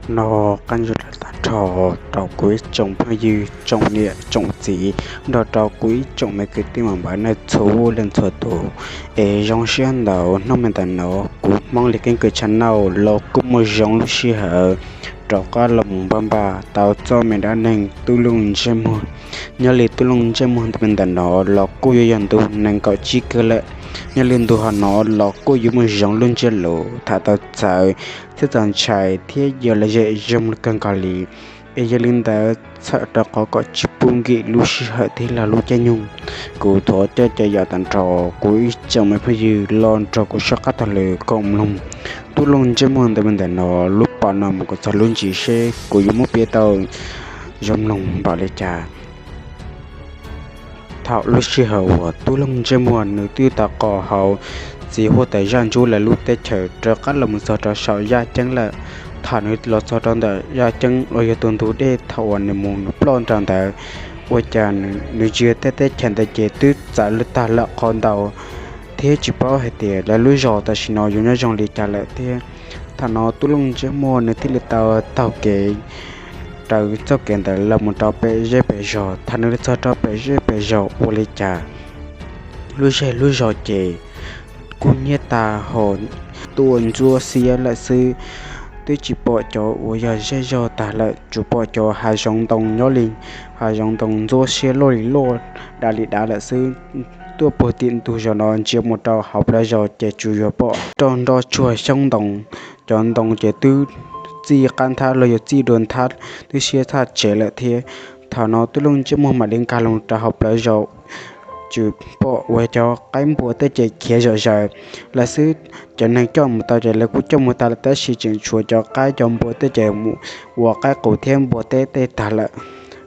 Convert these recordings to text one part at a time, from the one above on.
No qab ntsuj lawm tag nrho rau kuv ib tsoom phooj ywg tsoom niam tsoom txiv, nrog rau kuv ib tsoom me kwv tij mam npawm nej txhua leej txhua tus. Es zoo siab ntau, hnub me ntawm no kuv Hmoob Lis Keeb Kwm Channel los kuj muaj zoo lub sij hawm rov qab los mus npaj npaj tau txoj me dab neeg Tub Looj Ntsej Muag. Nyob li Tub Looj Ntsej Muag ntawm me ntawm no los kuj yuav yog ntu nees nkaum tsib kawg lawm. Nyob li ntu hauv no los kuj yuav muaj zoo lub ntsiab lus tham tau txawv thiab txaus ntshai thiab yog lom zem zoo kawg nkaus li. Es yog li ntawd txhawm rau qhov kom tsis pub nkim lub sij hawm thiab lub caij nyoog, kuv thov coj caw yaum tag nrho kuv ib tsoom me phooj ywg los nrog kuv soj qab taug lw koom mloog Tub Looj Ntsej Muag ntawm me ntawm no lub pom no mus kom txog lub ntsis seb kuv yuav muab piav tau zoo mloog npaum li cas. Thaum lub sij hawm uas Tub Looj Ntsej Muag nws twb tau qos hauv txiv huab tais Zaj Ntsuab lawv lub teb chaws rov qab los mus txog rau saum yaj ceeb lawm, thaum nws los txog rau ntawm yaj ceeb los yog tus ntug dej thaum uas nws mus nws ploj nrog ntawd, ua cas nws ntsia tej teb chaws ntawd ces twb txawv tag lawm qhov ntau, thiab tsis paub hais tias lawv lub zos tam sim no yuav nyob zoo li cas lawm thiab. Thaum no Tub Looj Ntsej Muag nws thiaj li tau taug kev raws txoj kev ntawd los mus rau pem zej pem zos. Thaum nws los txog rau pem zej pem zos ua li cas lub zej lub zos ces kub hnyiab tag ho tuaj ntsuab xiab lawm xwb, twb tsis pom cov uas yog zej zog tag lawm, tsuas pom cov hav zoov ntoo nyob li hav zoov ntoo ntsuab xiab loj li loj, dav li dav lawm xwb. Tuaj puag tim ntug zos no ntsia mus rau hauv plawv zos ces tsuas yog pom roj nroj tsuag xyoob ntoo, cov ntoo ces twb txij qab nthab los yog txij dua nthab twb siab thaj tsev lawm thiab. Thaum no Tub Looj Ntsej Muag mam li nkag los rau hauv plawv zos, tsuas pom uas cov qaib npua tej ces khiav zom zaws lawm xwb. Cov neeg coj mus tau ces lawv kuj coj mus tas lawm tab sis tseem tshuav cov qaib cov npua tej ces mus ua qaib qus thiab npua teb tej tag lawm.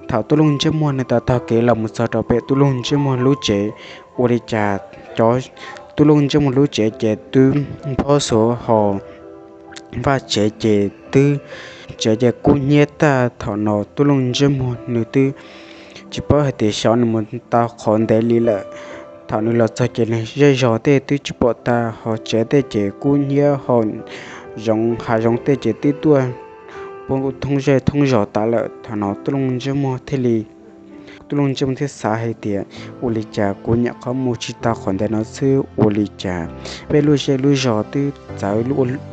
Thaum Tub Looj Ntsej Muag nws tau taug kev los mus txog rau pem Tub Looj Ntsej Muag lub tsev, ua li cas cov Tub Looj Ntsej Muag lub tsev ces twb nphob xuav ho vaj tsev ces twb, tsev ces kub hnyiab tag. Thaum no Tub Looj Ntsej Muag nws twb tsis paub hais tias xyov nws mus tau qhov ntev li lawm. Thaum nws los txog ces nws zej zog tej twb tsis pom tag, ho tsev tej ces kub hnyiab ho zoov hav zoov tej ces twb tuaj poob thoob zej thoob zos tas lawm. Thaum no Tub Looj Ntsej Muag thiaj li Tub Looj Ntsej Muag thiaj xav hais tias, ua li cas kuv nyuam qhuav mus tsis tau qhov ntawd no xwb, ua li cas peb lub zej lub zos twb txawv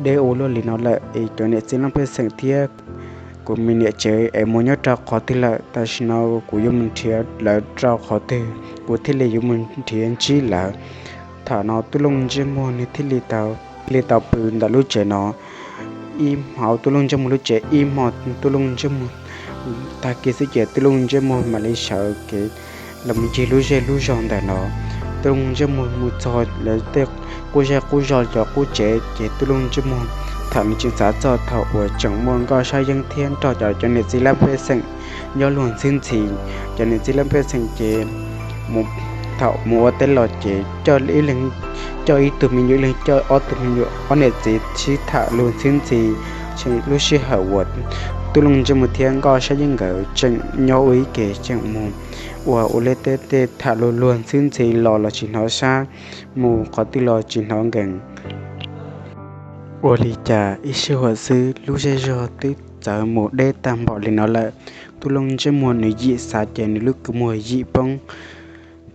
deb ua luaj li no lawm es cov niam txiv leej pej xeem thiab kuv me niam tsev es mus nyob rau qhov twg lawm? Tam sim no kuv yuav mus nrhiav lawv rau qhov twg, kuv thiaj li yuav mus nrhiav ntsib lawv. Thaum no Tub Looj Ntsej Muag nws thiaj li tau, li tau pw ntawm lub tsev no ib hmo. Tub Looj Ntsej Muag lub tsev ib hmo, Tub Looj Ntsej Muag tag kis xwb ces Tub Looj Ntsej Muag mam li sawv kev los mus ncig lub zej lub zos ntawm no. Tub Looj Ntsej Muag mus txog lawv tej qub zej qub zos cov qub tsev ces Tub Looj Ntsej Muag thaum nws tseem xav txog thaum uas tseem muaj nkauj sab yeeb thiab nrog cov, cov niam txiv leej pej xeem nyob luag ntxhwb ntxhi. Cov niam txiv leej pej xeem ces mus, thaum mus ua teb los ces coj ib leeg, coj ib tug me nyuam, ib leeg coj ob tug me nyuam, ob niam txiv sib tham luag ntxhwb ntxhi. Lub sij hawm uas Tub Looj Ntsej Muag thiab nkauj sab yeeb nkawd tseem nyob ua ib ke tseem mus ua ua liaj teb tej tham luag luag ntxhwb ntxhi los los tsis hnov sab, mus qhov twg los tsis hnov nkees. Ua li cas ib sij huam xwb lub zej zog twb txawv mus deb tag npaum li no lawm. Tub Looj Ntsej Muag nws yim xav ces nws lub kua muag yim poob.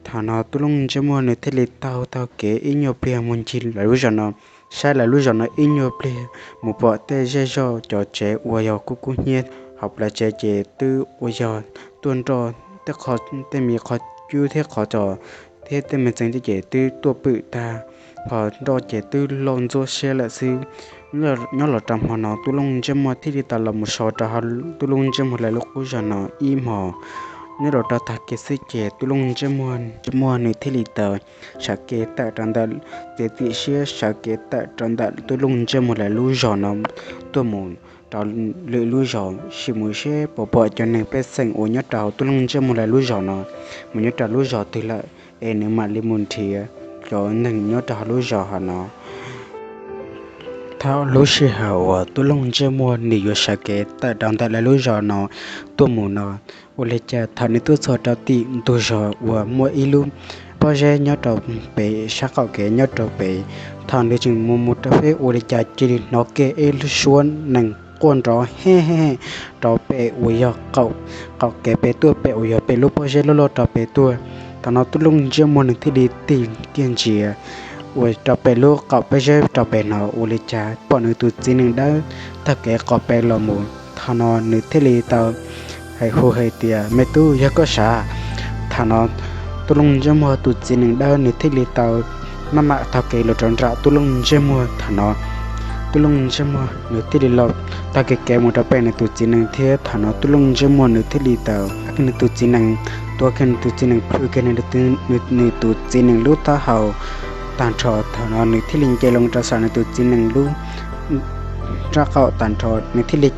Thaum no Tub Looj Ntsej Muag nws thiaj li taug taug kev ib nyuag pliag mus ncig lawv lub zos no, saib lawv lub zos no ib nyuag pliag mus pom tej zej zog cov tsev uas yog kub kub hnyiab, hauv plawv tsev ces twb uas yog tuaj nroj tej qho, tej me qhov cub thiab qhov tsos thiab tej me txee tej ces twb tuaj pwm tag, qhov nroj ces twb loj ntsuab siab lawm xwb. Nyob los rau hmo no Tub Looj Ntsej Muag thiaj li tau los mus so rau hauv Tub Looj Ntsej Muag lawv lub qub zos no ib hmo. Nyob los rau tag kis xwb ces Tub Looj Ntsej Muag, Ntsej Muag nws thiaj li tau sawv kev tawm rau ntawm, txiav txim siab sawv kev tawm rau ntawm Tub Looj Ntsej Muag lawv lub zos no tuaj mus rau lwm lub zos sim mus seb puas pom cov neeg pej xeem uas nyob rau hauv Tub Looj Ntsej Muag lawv lub zos no mus nyob rau lub zos twg lawm es nws mam li mus nrhiav cov neeg nyob rau hauv lub zos hauv no. Thaum lub sij hawm uas Tub Looj Ntsej Muag nws yuav sawv kev tawm rau ntawm lawv lub zos no tuaj mus no, ua li cas thaum nws tuaj txog rau tim ntug zos uas muaj ib lub pob zeb nyob rau pem sab qaum kev nyob rau pem, thaum nws tseem mus mus rau pem ua li cas cia li hnov kiag ib lub suab nees quaj nrov he he rau pem uas yog qaum, qaum kev pem tuaj, pem uas yog pem lub pob zeb loj loj rau pem tuaj. Thaum no Tub Looj Ntsej Muag nws thiaj li tig kiag ntsia uas rau pem lub qaum pob zeb rau pem no ua li cas pom nws tus txiv nees dawb taug kev qhov pem los mus. Thaum no nws thiaj li tau hais hu hais tias, Me tub, yog koj sav? Thaum no Tub Looj Ntsej Muag tus txiv nees dawb nws thiaj li tau maj mam taug kev los rau nram Tub Looj Ntsej Muag. Thaum no Tub Looj Ntsej Muag nws thiaj li los taug kev kev mus rau pem nws tus txiv nees thiab. Thaum no Tub Looj Ntsej Muag nws thiaj li tau nws tus txiv nees, tua kiag nws tus txiv nees, plhws kiag nws tus txiv nees lub taub hau tag nrho. Thaum no nws thiaj li nce loo rau saum nws tus txiv nees lub nraub qaum tag nrho, nws thiaj li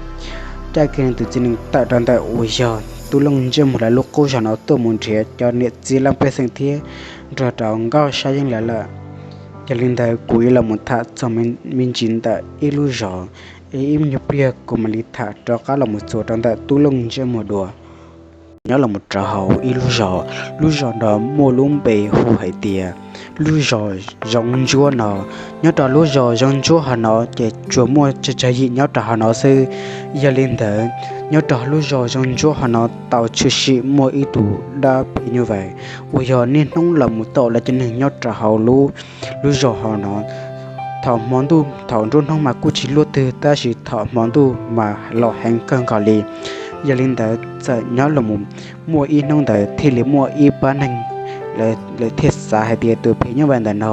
caij kiag nws tus txiv nees tawm rau ntawm uas yog Tub Looj Ntsej Muag lawv lub qub zos no tuaj mus nrhiav cov niam txiv leej pej xeem thiab nrog rau nkauj sab yeeb lawv lawm. Yog li ntawd kuv yuav los mus tham txog me ntsis ntawm ib lub zos, ib nyuag pliag kuv mam li tham rov qab los mus txuas rau ntawm Tub Looj Ntsej Muag dua. Nyob los mus rau hauv ib lub zos, lub zos no muaj lub npe hu hais tias lub zos Zoov Ntsuab no. Nyob rau lub zos Zoov Ntsuab hauv no ces tsuas muaj tsawg tsawg yim nyob rau hauv no xwb. Yog li ntawd, nyob rau lub zos Zoov Ntsuab hauv no tau tshwm sim muaj ib tug dab phim nyuj vais uas yog niaj hnub los mus tom lawv cov neeg nyob rau hauv lub, lub zos hauv no. Thaum hmo ntuj, thaum nruab hnub mas kuj tsis luaj twg, tab sis thaum hmo ntuj mas los heev kawg nkaus li. Yog li ntawd, txawm nyob los mus muaj ib hnub ntawd thiaj li muaj ib pab neeg, lawv thiaj xav hais tias tus phim nyuj vais ntawm no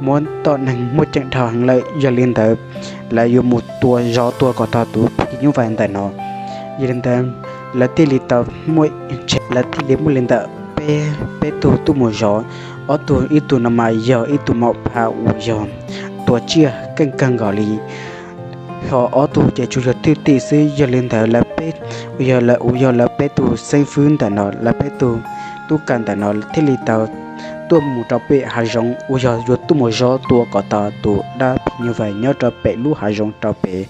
muab tom neeg muaj ceem dhau heev lawm. Yog li ntawd, lawv yuav mus tua zov tua kom tau tus phim nyuj vais ntawm no. Yog li ntawd, lawv thiaj li tau muaj, lawv thiaj li muaj li ntawm peb, peb tug tuaj mus zov. Ob tug, ib tug no mas yog ib tug maum pha uas yog tua tsiaj keej kawg nkaus li, ho ob tug ces tsuas yog thwj tim xwb. Yog li ntawd, lawv peb, uas yog lawv, uas yog lawv peb tug xeeb fwb ntawm no, lawv peb tug tub kawm ntawm no thiaj li tau tuaj mus rau pem hav zoov uas yog yuav tuaj mus zov tua kom tau tus dab phim nyuj vais nyob rau pem lub hav zoov rau pem.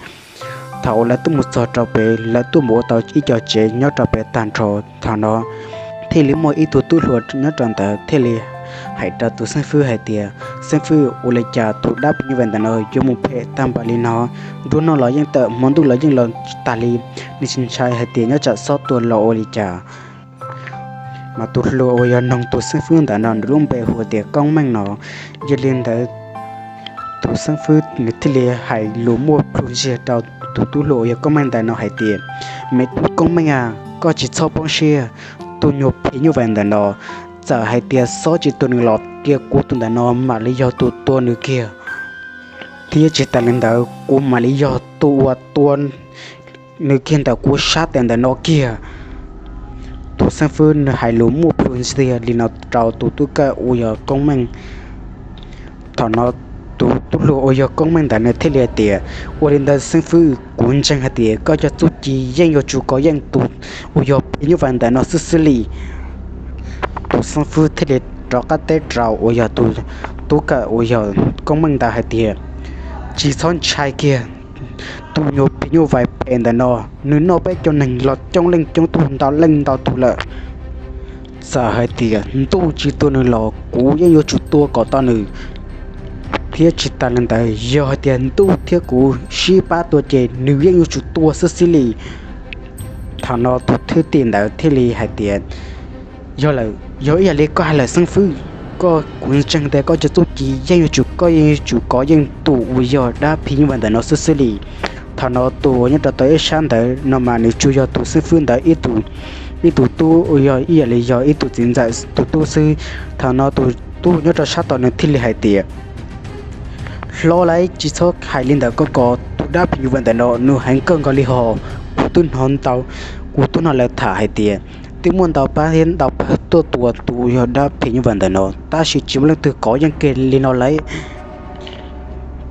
Thaum uas lawv tuaj mus txog rau pem, lawv tuaj mus ua tau ib co tsev nyob rau pem tag nrho. Thaum no thiaj li muaj ib tug tub hluas nyob rau ntawd thiaj li hais rau tus xeeb fwb hais tias, Xeeb fwb, ua li cas tus dab phim nyuj vais ntawm no yuav mus phem tag npaum li no? Nruab hnub los yeej tawm, hmo ntuj los yeej los tsis tag li, nws tsis ntshai hais tias nyob tsam xob tua los ua li cas? Mas tus hluas uas yog noog tus xeeb fwb ntawm no nws lub npe hu tias Koob Meej no. Yog li ntawd, tus xeeb fwb nws thiaj li hais lus muaj plhu ntsiag rau tus tub hluas uas yog Koob Meej ntawm no hais tias, Me tub Koob Meej a, koj tsis txhob poob siab, tus nyuag phim nyuj vais ntawm no, txawm hais tias xob tsis tua nws los cia kuv tus ntawm no mam li yog tus tua nws kiag. Thiab tsis tas li ntawd, kuv mam li yog tus uas tua nws kiag ntawm kuv sab tes ntawm no kiag. Tus xeeb fwb nws hais lus muaj plhu ntsiag li no rau tus tub kawm uas yog Koob Meej. Thaum no tus tub hluas uas yog Koob Meej ntawd nws thiaj li hais tias, Ua li ntawd xeeb fwb, kuv ntseeg hais tias koj cov txuj ci yeej yuav tsum kov yeej tus uas yog phim nyuj vais ntawm no xwb xwb li. Tus xeeb fwb thiaj li rov qab teb rau uas yog tus tub kawm uas yog Koob Meej ntawd hais tias, Tsis txhob ntshai kiag, tus nyuag phim nyuj vais phem ntawm no, nws noj peb cov neeg los coob leej coob tug ntau leej ntau tug lawm. Txawm hais tias ntuj tsis tua nws los kuv yeej yuav tsum tua kom tau nws. Thiab tsis tas li ntawd, yog hais tias ntuj thiab kuv sib pab tua ces nws yeej yuav tsum tua xwb xwb li. Thaum no tus thwj tim ntawd thiaj li hais tias, Yog lawm, yog ib yam li koj hais lawm xeeb fwb, koj, kuv ntseeg tias koj cov txuj ci yeej yuav tsum, koj yeej yuav tsum kov yeej tus uas yog dab phim nyuj vais ntawm no xwb xwb li. Thaum no tus uas nyob rau tom ib sab ntawd no mas nws tsuas yog tus xeeb fwb ntawd ib tug, ib tug tub uas yog ib yam li yog ib tug txiv ntxawm tus tub xwb. Thaum no tus tub nyob rau sab tod nws thiaj li hais tias, Hlob lauj, tsis txhob hais li ntawd, koj kov tus dab phim nyuj vais ntawm no nws heev kawg nkaus li hos. Kuv twb hnov ntau, kuv twb hnov lawv tham hais tias twb muaj ntau pab thiab ntau pab tuaj tua tus yog dab phim nyuj vais ntawm no, tab sis tsis muaj leej twg kov yeej kiag li no lauj.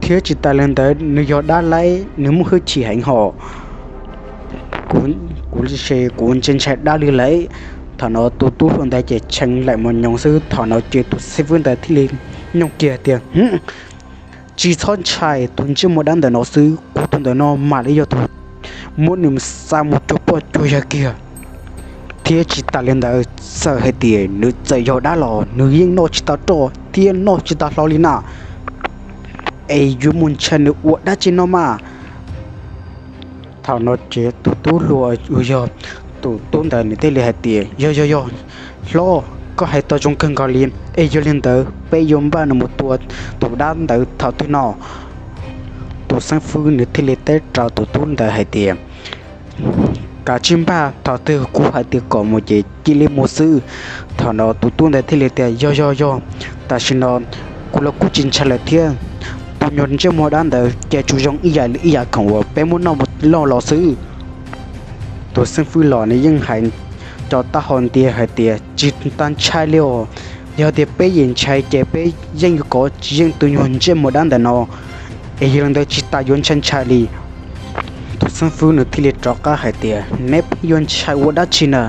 Thiab tsis tas li ntawd, nws yog dab laib, nws muaj hwj chim heev hos. Kuv, kuv, kuv ntshai, kuv ntshai ntshai dab li lawm. Thaum no tus tub hluas ntawd ces tshee laim mos nyoos xwb. Thaum no ces tus xeeb fwb ntawd thiaj li nyooj kiag tias, Tsis txhob ntshai, tus ntsej muag dab ntawm no xwb, kuv tus ntawm no mam li yog tus muab nws xa mus cuag poj cuag yawg kiag. Thiab tsis tas li ntawd, txawm hais tias nws txawm yog dab los nws yeej noj tsis tau roj thiab noj tsis tau hlau li na. Es yuav mus ntshai nws ua dab tsi no mas? Thaum no ces tus tub hluas uas yog tus tub ntawd nws thiaj li hais tias, Yog yog yog, hlob, koj hais tau zoo kawg nkaus li, es yog li ntawd peb yuav npaj nws mus tua tus dab ntawd thaum twg no? Tus xeeb fwb nws thiaj li teb rau tus tub ntawd hais tias, Kav tsij npaj, thaum twg kuv hais tias kom mus ces cia li mus xwb. Thaum no tus tub ntawd thiaj li tias, Yog yog yog, tam sim no kuv los kuj tsis ntshai lawm thiab. Tus nyuag ntsej muag dab ntawd ces tsuas zoo ib yam ib yam khoom uas peb muab noj mus loj los xwb. Tus xeeb fwb los nws yeej hais cov taub hau ntiag hais tias, Tsis tas ntshai li os. Yog tias peb yeej ntshai ces peb yeej yuav kov tsis yeej tus nyuag ntsej muag dab ntawm no, es yog li ntawd tsis tas yuav ntshai ntshai li. Tus xeeb fwb nws thiaj li rov qab hais tias, Neb pheej yuav ntshai ua dab tsi na?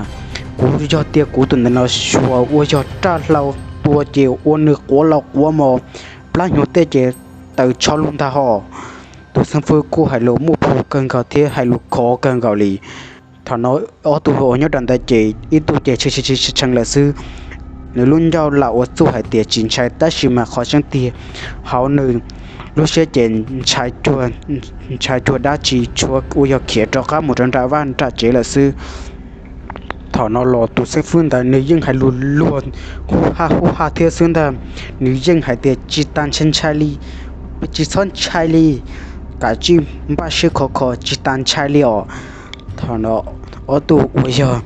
Kuv yog tias kuv tus ntawm no xyuas uas yog raj hlau tua ces ua nws quav los quav mos, plab hnyuv tej ces tawm tsho lug ntag hos. Tus xeeb fwb kuj hais lus muaj plhu kawg nkaus thiab hais lus khov kawg nkaus li. Thaum no ob tug uas nyob rau ntawd ces ib tug ces tshee tshee lawm xwb. Nws lub ncauj lam ua txuj hais tias tsis ntshai, tab sis mas qhov tseeb tiag hauv nws lub siab ces ntshai cuag dab tsi, tshuav uas yog khiav rov qab mus rau nram vaj nram tsev lawm xwb. Thaum no los tus xeeb fwb ntawd nws yeej hais lus luag hu ha hu ha thiab xwb ntag. Nws yeej hais tias, Tsis tas ntshai ntshai li, tsis txhob ntshai li, kav tsij npaj siab khov kho, tsis tas ntshai li os. Thaum no ob tug uas yog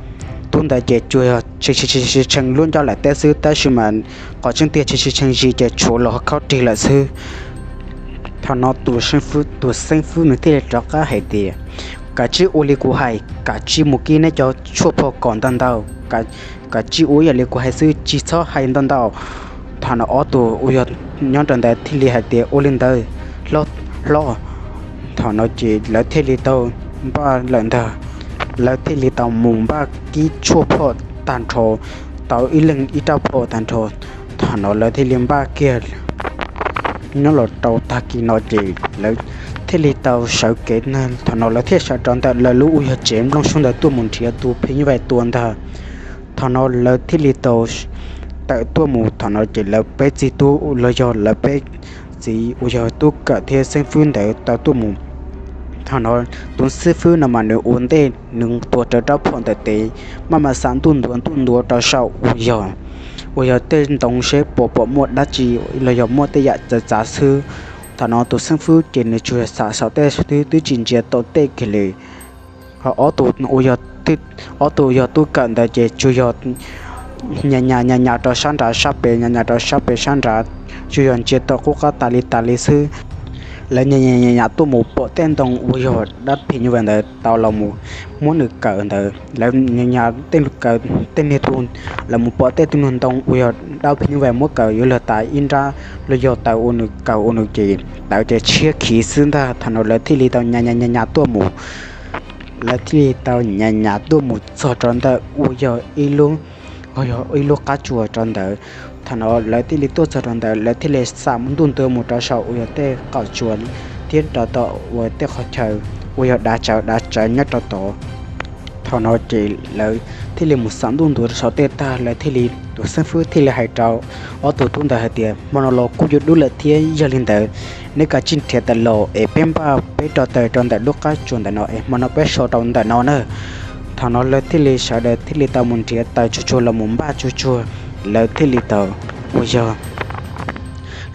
tub ntawd ces tsuas yog tshee tshee lub ncauj lam teb xwb, tab sis mas qhov tseeb tiag tshee tshee zis ces tshuav los khaub rig lawm xwb. Thaum no tus xeeb fwb nws thiaj li rov qab hais tias, Kav tsij ua li kuv hais, kav tsij mus kib neb cov tshuaj phom kom ntau ntau, kav tsij ua ib yam li kuv hais xwb, tsis txhob hais ntau ntau. Thaum no ob tug uas yog nyob rau ntawd thiaj li hais tias, Ua li ntawd, hlob. Thaum no ces lawv thiaj li tau npaj lawm ntag. Lawv thiaj li tau mus npaj kib tshuaj phom tag nrho, tau ib leeg ib rab phom tag nrho. Thaum no lawv thiaj li npaj kiag nyob los rau tag kis no ces lawv thiaj li tau sawv kev. Thaum no lawv thiaj sawv rau ntawm lawv lub uas yog tsev nplooj xyoob ntawd tuaj mus nrhiav tus phim nyuj vais tua ntag. Thaum no lawv thiaj li tau tawm tuaj mus. Thaum no ces lawv peb txiv tub los yog lawv peb txiv uas yog tub kawm thiab xeeb fwb ntawd tau tuaj mus. Thaum no tus xeeb fwb no mas nws ua ntej nws tuav rawv rab phom ntawm tes, maj mam xam ntuj ntuav ntuj ntuav rau saum uas yog, uas yog tej ntoo seb puas pom muaj dab tsi los yog muaj tej yam txawv txav xwb. Thaum no tus xeeb fwb ces nws tsuas xam saum tej xwb twb tsis ntsia tau tej kiag li. Ho ob tug uas yog tub kawm ntawd ces tsuas yog nyas nyas nyas nyas rau sab nrad sab pem, nyas nyas rau sab pem sab nrad, tsuas yog ntsia tau qub qab tas li tas li xwb. Lawv nyas nyas nyas nyas tuaj mus pom tej ntoo uas yog dab phim nyuj vais ntawd tau los mus muab nws kawm ntawd. Lawv nyas nyas tej, tej niag tug los mus pom tej tug niag ntoo uas yog dab phim nyuj vais muab kawm yuav luag tas ib nrab los yog taws ua nws kawm ua nws ces taws ces tshiab khiv xwb ntag. Thaum no lawv thiaj li tau nyas nyas nyas nyas tuaj mus. Lawv thiaj li tau nyas nyas tuaj mus txog rau ntawm uas yog ib lub, yog ib lub qab tsuas rau ntawd. Thaum no lawv thiaj li tuaj txog rau ntawd, lawv thiaj li xam ntuj ntuav mus rau saum uas yog tej qaum tsuas thiab rau tom uas tej qhov chaw uas yog dav tsawv dav tsawv nyob rau tod. Thaum no ces lawv thiaj li mus xam ntuj ntuav rau saum tej tag, lawv thiaj li, tus xeeb fwb thiaj li hais rau ob tug tub ntawd hais tias, Hmo no los kuj yuav dub lawm thiab, yog li ntawd neb kav tsij nrhiav taws los es peb npaj peb rau taws rau ntawm lub qab tsuas ntawm no es hmo no peb so rau ntawm no na. Thaum no lawv thiaj li sawv daws thiaj li tau mus nrhiav taws tsuag tsuag los mus npaj tsuag tsuag, lawv thiaj li tau, uas yog,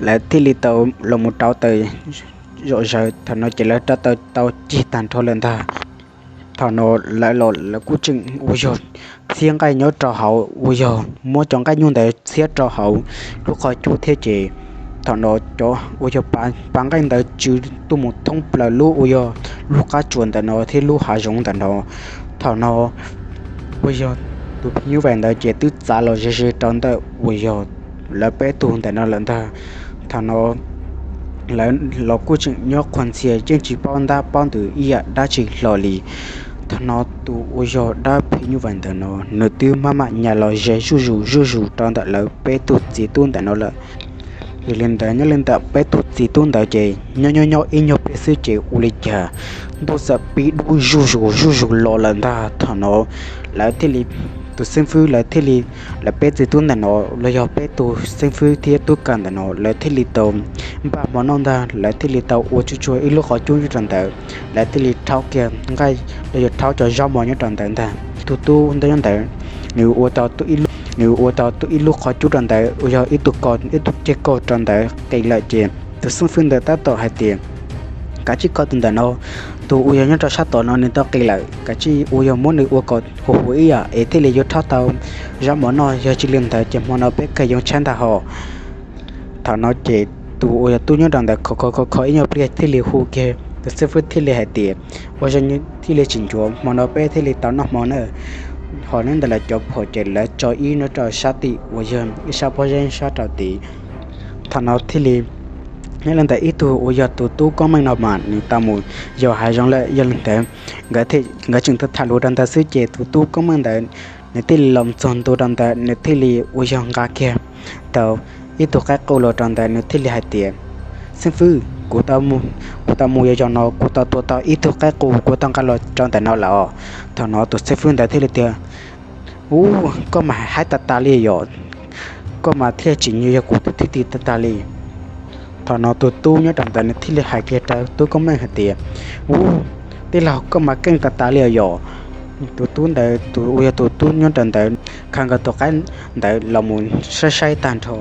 lawv thiaj li tau los mus rauv taws zom zaws. Thaum no ces lawv rauv taws tau cig tag nrho lawm ntag. Thaum no lawv los lawv kuj tseem uas yog txhiab nqaij nyob rau hauv, uas yog muab cov nqaij nyuj ntawd txhiab rau hauv lub qhov cub thiab ces thaum no cov uas yog pav nqaij ntawd tsw tuaj mus thoob plaws lub uas yog lub qab tsuas ntawm no thiab lub hav zoov ntawm no. Thaum no uas yog tus phim nyuj vais ntawd ces twb txav los ze ze rau ntawm uas yog lawv peb tug ntawm no lawm ntag. Thaum no lawv los kuj tseem nyob qhuas ntxhias yeej tsis paub ntab paub ntws ib yam dab tsi hlo li. Thaum no tus uas yog dab phim nyuj vais ntawm no nws twb maj mam nyas los ze zuj zus zuj zus rau ntawm lawv peb tug txiv tub ntawm no lawm. Yog li ntawd nyob li ntawm peb tug txiv tub ntawd ces nyob nyob nyob ib nyuag pliag xwb ces ua li cas ntuj txawm pib dub zuj zus zuj zus los lawm ntag. Thaum no lawv thiaj li Tus xeeb fwb lawv thiaj li, lawv peb txiv tub ntawm no los yog peb tus xeeb fwb thiab tub kawm ntawm no lawv thiaj li tau npaj hmo noj ntag, lawv thiaj li tau ua tsuj tsuag ib lub qhov cub nyob rau ntawd, lawv thiaj li rhaub kiag nqaij los yog rhaub cov zaub mov nyob rau ntawd ntag. Tus tub ntawd nyob ntawd, nws ua tau, nws ua tau ib lub qhov cub rau ntawd uas yog ib tug kaus, ib tug ceg kaus rau ntawd qis lawm ces tus xeeb fwb ntawd tab tom hais tias, kav tsij kaus tus ntawm no, tus uas yog nyob rau sab tom no nws tau qis lawm, kav tsij uas yog muab nws ua kom huv huv ib yam es thiaj li yuav rhaub tau zaub mov noj, yog tsis li ntawd ces hmo no peb kawg yoo tshaib ntag hos. Thaum no ces tus uas yog tub nyob rau ntawd kho kho kho kho ib nyuag pliag thiaj li hu kiag tus xeeb fwb thiaj li hais tias, ua zoo thiaj li tsis ncuav, hmo no peb thiaj li tau noj hmo na. Hos nyob ntawd lawv cov phom ces lawv tso ib nyob rau sab tim uas yog ib sab pob zeb sab rau tid. Thaum no thiaj li, nyob li ntawd ib tug uas yog tus tub Koob Meej no mas nws tau mus yos hav zoov lawm, yog li ntawd nkawd tseem tham lus rau ntawd xwb ces tus tub Koob Meej ntawd nws thiaj li los txog ntua rau ntawd, nws thiaj li uas yog nqa kiag tau ib tug qaib qus los rau ntawd, nws thiaj li hais tias, xeeb fwb, kuv tau mus yos yos no kuv tau tua tau ib tug qaib qus kuv tau nqa los rau ntawm no lawm os. Thaum no tus xeeb fwb ntawd thiaj li tias, ub, koj mas haib tas tas li yom, koj mas thiaj tsim nyog yog kuv tus thwj tim tas tas li. Thaum no tus tub nyob rau ntawd nws thiaj li hais kiag rau tub Koob Meej hais tias, ub, tij laug, koj mas keej tas tas li os yom. Tus tub ntawd, tus uas yog tus tub nyob rau ntawd khaws nkaus tus qaib ntawd los mus saib saib tag nrho,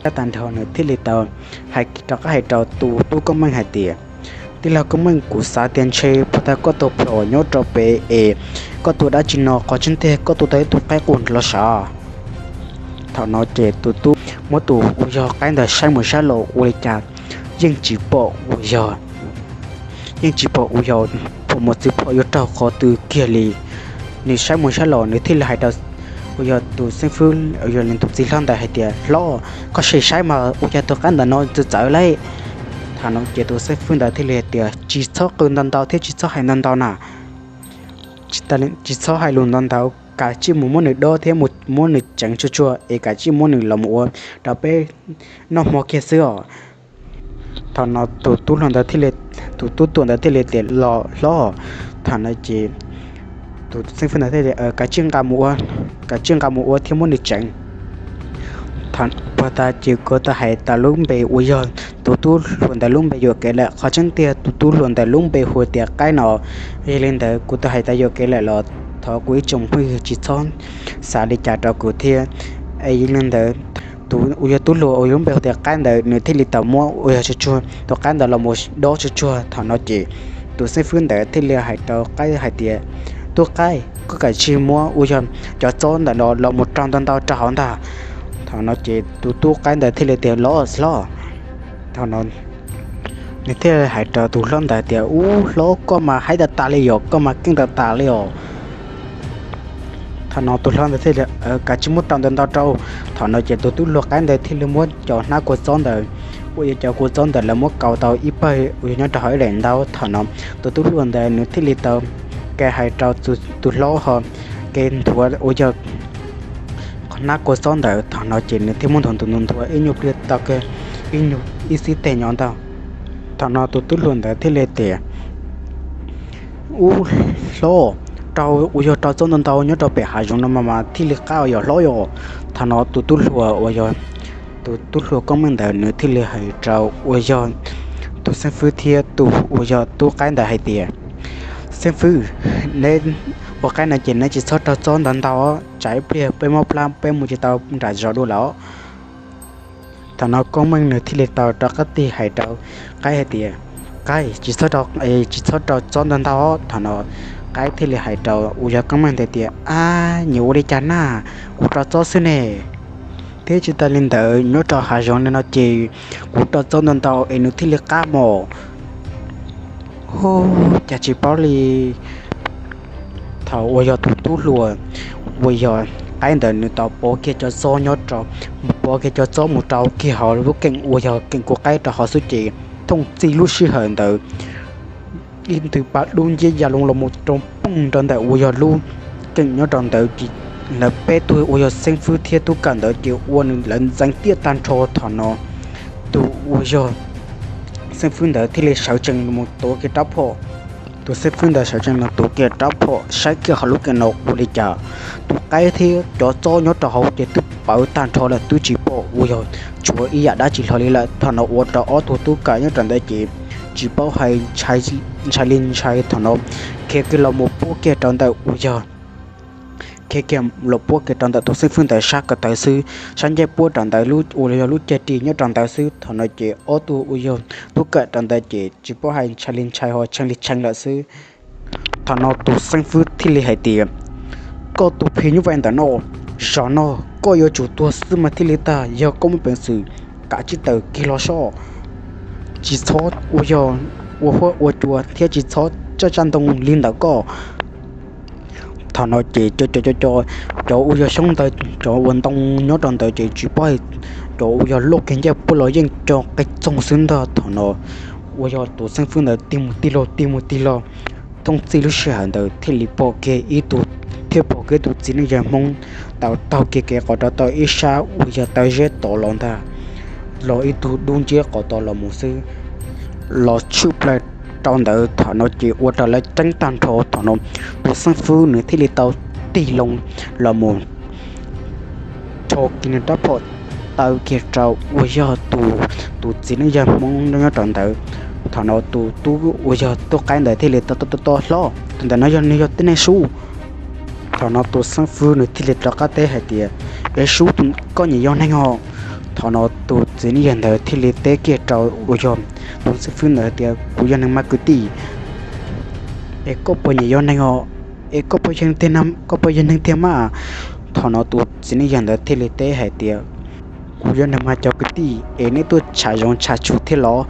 saib tag nrho nws thiaj li tau hais rov qab hais rau tus tub Koob Meej hais tias, tij laug Koob Meej, kuv xav tias ntshe puag ta koj tua phom nyob rau pem es koj tua dab tsi no qhov tseeb tiag koj tua tau ib tug qaib qus los sav. Thaum no ces tus tub muab tus uas yog qaib ntawd saib mus saib los ua li cas yeej tsis pom uas yog, yeej tsis pom uas yog phom mus txiv phom yuav raug qhov twg kiag li. Nws saib mus saib los nws thiaj li hais rau uas yog tus xeeb fwb uas yog nws tus txiv hlob ntawd hais tias, hlob, koj sim saib mas ua cas tus qaib ntawm no txawv txawv lauj. Thaum no ces tus xeeb fwb ntawd thiaj li hais tias, tsis txhob qw ntau ntau thiab tsis txhob hais ntau ntau na. Tsis txhob hais lus ntau ntau, kav tsij mus muab nws dob thiab mus muab nws tseev tsuag tsuag es kav tsij muab nws los mus ua rau peb noj hmo kiag xwb os. Thaum no tus tub hluas ntawd thiaj li, tus tub tuam ntawd thiaj li tias, los hlob. Thaum no ces tus xeeb fwb ntawd thiaj li, kav tsij nqa mus ua, kav tsij nqa mus ua thiab muab nws tseev. Puag ta ces kuv tau hais tas lub npe uas yog tus tub hluas ntawd lub npe yuam kev lawm. Qhov tseeb tiag tus tub hluas ntawd lub npe hu tias Qaib no. Yog li ntawd kuv tau hais tas yuam kev lawm los thov kuv ib tsoom phooj ywg tsis txhob xav li cas rau kuv thiab. Es yog li ntawd tus uas yog tub hluas uas yog lub npe hu tias Qaib ntawd nws thiaj li tau muab uas yog tsuag tsuag tus qaib ntawd los mus dob tsuag tsuag. Thaum no ces tus xeeb fwb ntawd thiaj li hais rau qaib hais tias, tub qaib, koj kav tsij muab uas yog cov txob ntawm no los mus rau ntau ntau rau hauv ntag. Thaum no ces tus tub qaib ntawd thiaj li tias, los hlob. Thaum no nws thiaj li hais rau tus hlob ntawd tias, ub hlob, koj mas haib tas tas li yom, koj mas keej tas tas li os. Thaum no tus hlob ntawd thiaj li, kav tsij muab rau ntau ntau rau. Thaum no ces tus tub hluas qaib ntawd thiaj li muab cov hnab kua txob ntawd, uas yog cov kua txob ntawd lawv muab kaus tau ib pawg uas yog nyob rau hauv ib daim ntaub. Thaum no tus tub hluas ntawd nws thiaj li tau ke hais rau tus hlob ho ke nthuav uas yog hnab kua txob ntawd. Thaum no ces nws thiaj muab nthuav nthuav nthuav ib nyuag pliag tau kiag ib nyuag ib xib teg nyob ntag. Thaum no tus tub hluas ntawd thiaj li tias, ub hlob, rau uas yog rau txob ntau ntau nyob rau pem hav zoov no mas mas thiaj li qab yom hlob yom. Thaum no tus tub hluas uas yog, tus tub hluas Koob Meej ntawd nws thiaj li hais rau uas yog tus xeeb fwb thiab tus uas yog tub qaib ntawd hais tias, xeeb fwb, neb ua qaib no ces neb tsis txhob rau txob ntau ntau, tsam ib pliag peb mob plab peb mus tsis tau nram zos dua lawm. Thaum no Koob Meej nws thiaj li tau rov qab tig hais rau qaib hais tias, qaib, tsis txhob, tsis txhob rau txob ntau ntau. Thaum no qaib thiaj li hais rau uas yog Koob Meej ntawd tias, ab, nyias ua li cas na, kuv rau txob xwb ne. Thiab tsis tas li ntawd nyob rau hav zoov li no ces kuv rau txob ntau ntau es nws thiaj li qab mos. Hu, cas tsis paub li. Thaum uas yog tus tub hluas uas yog qaib ntawd nws tau pov kiag cov txob nyob rau, pov kiag cov txob mus rau kiag hauv lub keem uas yog keem kua qaib rau hauv xwb ces thooj txij lub sij hawm ntawd ib ntws pa dub nciab ya loo los mus rau poog rau ntawm uas yog lub keem nyob rau ntawd ces lawv peb tug uas yog xeeb fwb thiab tub kawm ntawd ces ua nws lawv ntxeev tiaj tag nrho. Thaum no tus uas yog xeeb fwb ntawd thiaj li sawv tsees mus tuav kiag rab phom. Tus xeeb fwb ntawd sawv tsees los tuav kiag rab phom saib kiag hauv lub kev no ua li cas, tus qaib thiab cov txob nyob rau hauv ces twb pawv tag nrho lawm, twb tsis pom uas yog tshuav ib yam dab tsi hlo li lawm. Thaum no ua rau ob tug tub kam nyob rau ntawd ces tsis paub hais, ntshai li ntshai. Thaum no khiav kiag los mus puab kiag rau ntawm uas yog khiav kiag los puab kiag rau ntawm tus xeeb fwb ntawd sab ko taw xwb, sab ncej puab rau ntawd uas yog lub cag ris nyob rau ntawd xwb. Thaum no ces ob tug uas yog tub kam rau ntawd ces tsis paub hais, ntshai li ntshai ho tshee li tshee lawm xwb. Thaum no tus xeeb fwb thiaj li hais tias, koj tus phim nyuj vais ntawm no, zaum no koj yuav tsum tuag xwb mas thiaj li tag. Yog koj muaj peev xwm, kav tsij tawm kiag los soj, tsis txhob uas yog ua huab ua cua thiab tsis txhob txawj tsa ntoo li ntawm koj. Thaum no ces cov, cov, cov, cov uas yog xyoob ntawd, cov uas ntoo nyob rau ntawd ces tsis paub, cov uas yog loj kiag ncaj puab los yeej co qe txoog xwb ntag. Thaum no uas yog tus xeeb fwb ntawd tig mus tig los tig mus tig los, thooj txij lub sij hawm ntawd thiaj li pom kiag ib tug, thiaj pom kiag tus txiv neej yawg Hmoob tau taug kiag kev qhov rau tom ib sab uas yog taw zeb tod los ntag, los ib tug dub nciab qhov tod los mus xwb, los tshwm plaws rau ntawd. Thaum no ces ua rau lawv ceeb tag nrho. Thaum no tus xeeb fwb nws thiaj li tau tig loo los mus rho kiag nws rab phom taw kiag rau uas yog tus, tus txiv neej yawg Hmoob nyob rau ntawd. Thaum no tus tub uas yog tub qaib ntawd thiaj li tau, tau, tau, hlob, tus ntawm no yog, nws yog tib neeg sub. Thaum no tus xeeb fwb nws thiaj li rov qab teb hais tias, es sub, koj nyiam yog neeg os? Thaum no tus txiv neej yawg ntawd thiaj li teb kiag rau uas yog tus xeeb fwb ntawd hais tias, kuv yog neeg mas kwv tij. Es koj puas nyiam yog neeg os? Es koj puas, koj puas yog neeg tiag mas? Thaum no tus txiv neej yawg ntawd thiaj li teb hais tias, kuv yog neeg mas cov kwv tij, es nej tuaj tshav zoov tshav tsuag thiab los?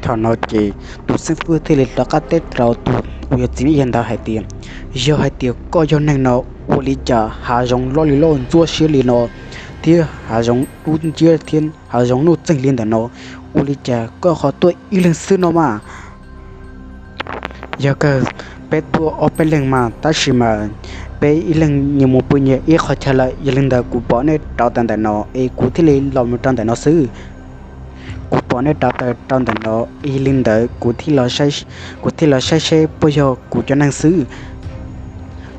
Thaum no ces tus xeeb fwb thiaj li rov qab teb rau tus uas yog txiv neej yawg ntawd hais tias, yog hais tias koj yog neeg no, ua li cas hav zoov loj li loj ntxuab siab li no, thiab hav zoov dub nciab thiab hav zoov nuj txeeg li ntawm no, ua li cas koj ho tuaj ib leeg xwb no mas? Yog kawg, peb tuaj ob peb leeg mas tab sis mas peb ib leeg nyias mus pw nyias ib qhov chaw lawm. Yog li ntawd kuv pom nej rauv taws ntawm no es kuv thiaj li los mus rau ntawm no xwb. Kuv pom nej rauv taws rau ntawm no, yog li ntawd kuv thiaj, kuv thiaj los saib seb puas yog kuv cov neeg xwb.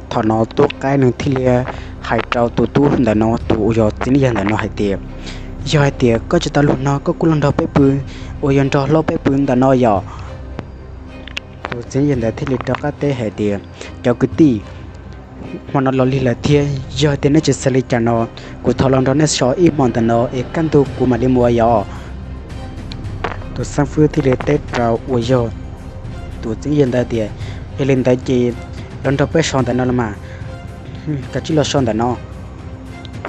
Thaum no tub qaib nws thiaj li hais rau tus tub ntawm no, tus uas yog txiv neej yawg ntawm no hais tias, yog hais tias koj tsis tau luag no koj kuj los nrog peb pw, uas yog nrog hlob peb pw ntawm no yom? Tus txiv neej yawg ntawd thiaj li rov qab teb hais tias, cov kwv tij, hmo no los lig lawm thiab, yog tias nej tsis xav li cas no, kuv thov los nrog nej so ib hmos ntawm no es kaj ntug kuv mam li mus yom? Tus xeeb fwb thiaj li teb rau uas yog tus txiv neej yawg ntawd tias, yog li ntawd ces los nrog peb so ntawm no los mas, kav tsij los so ntawm no.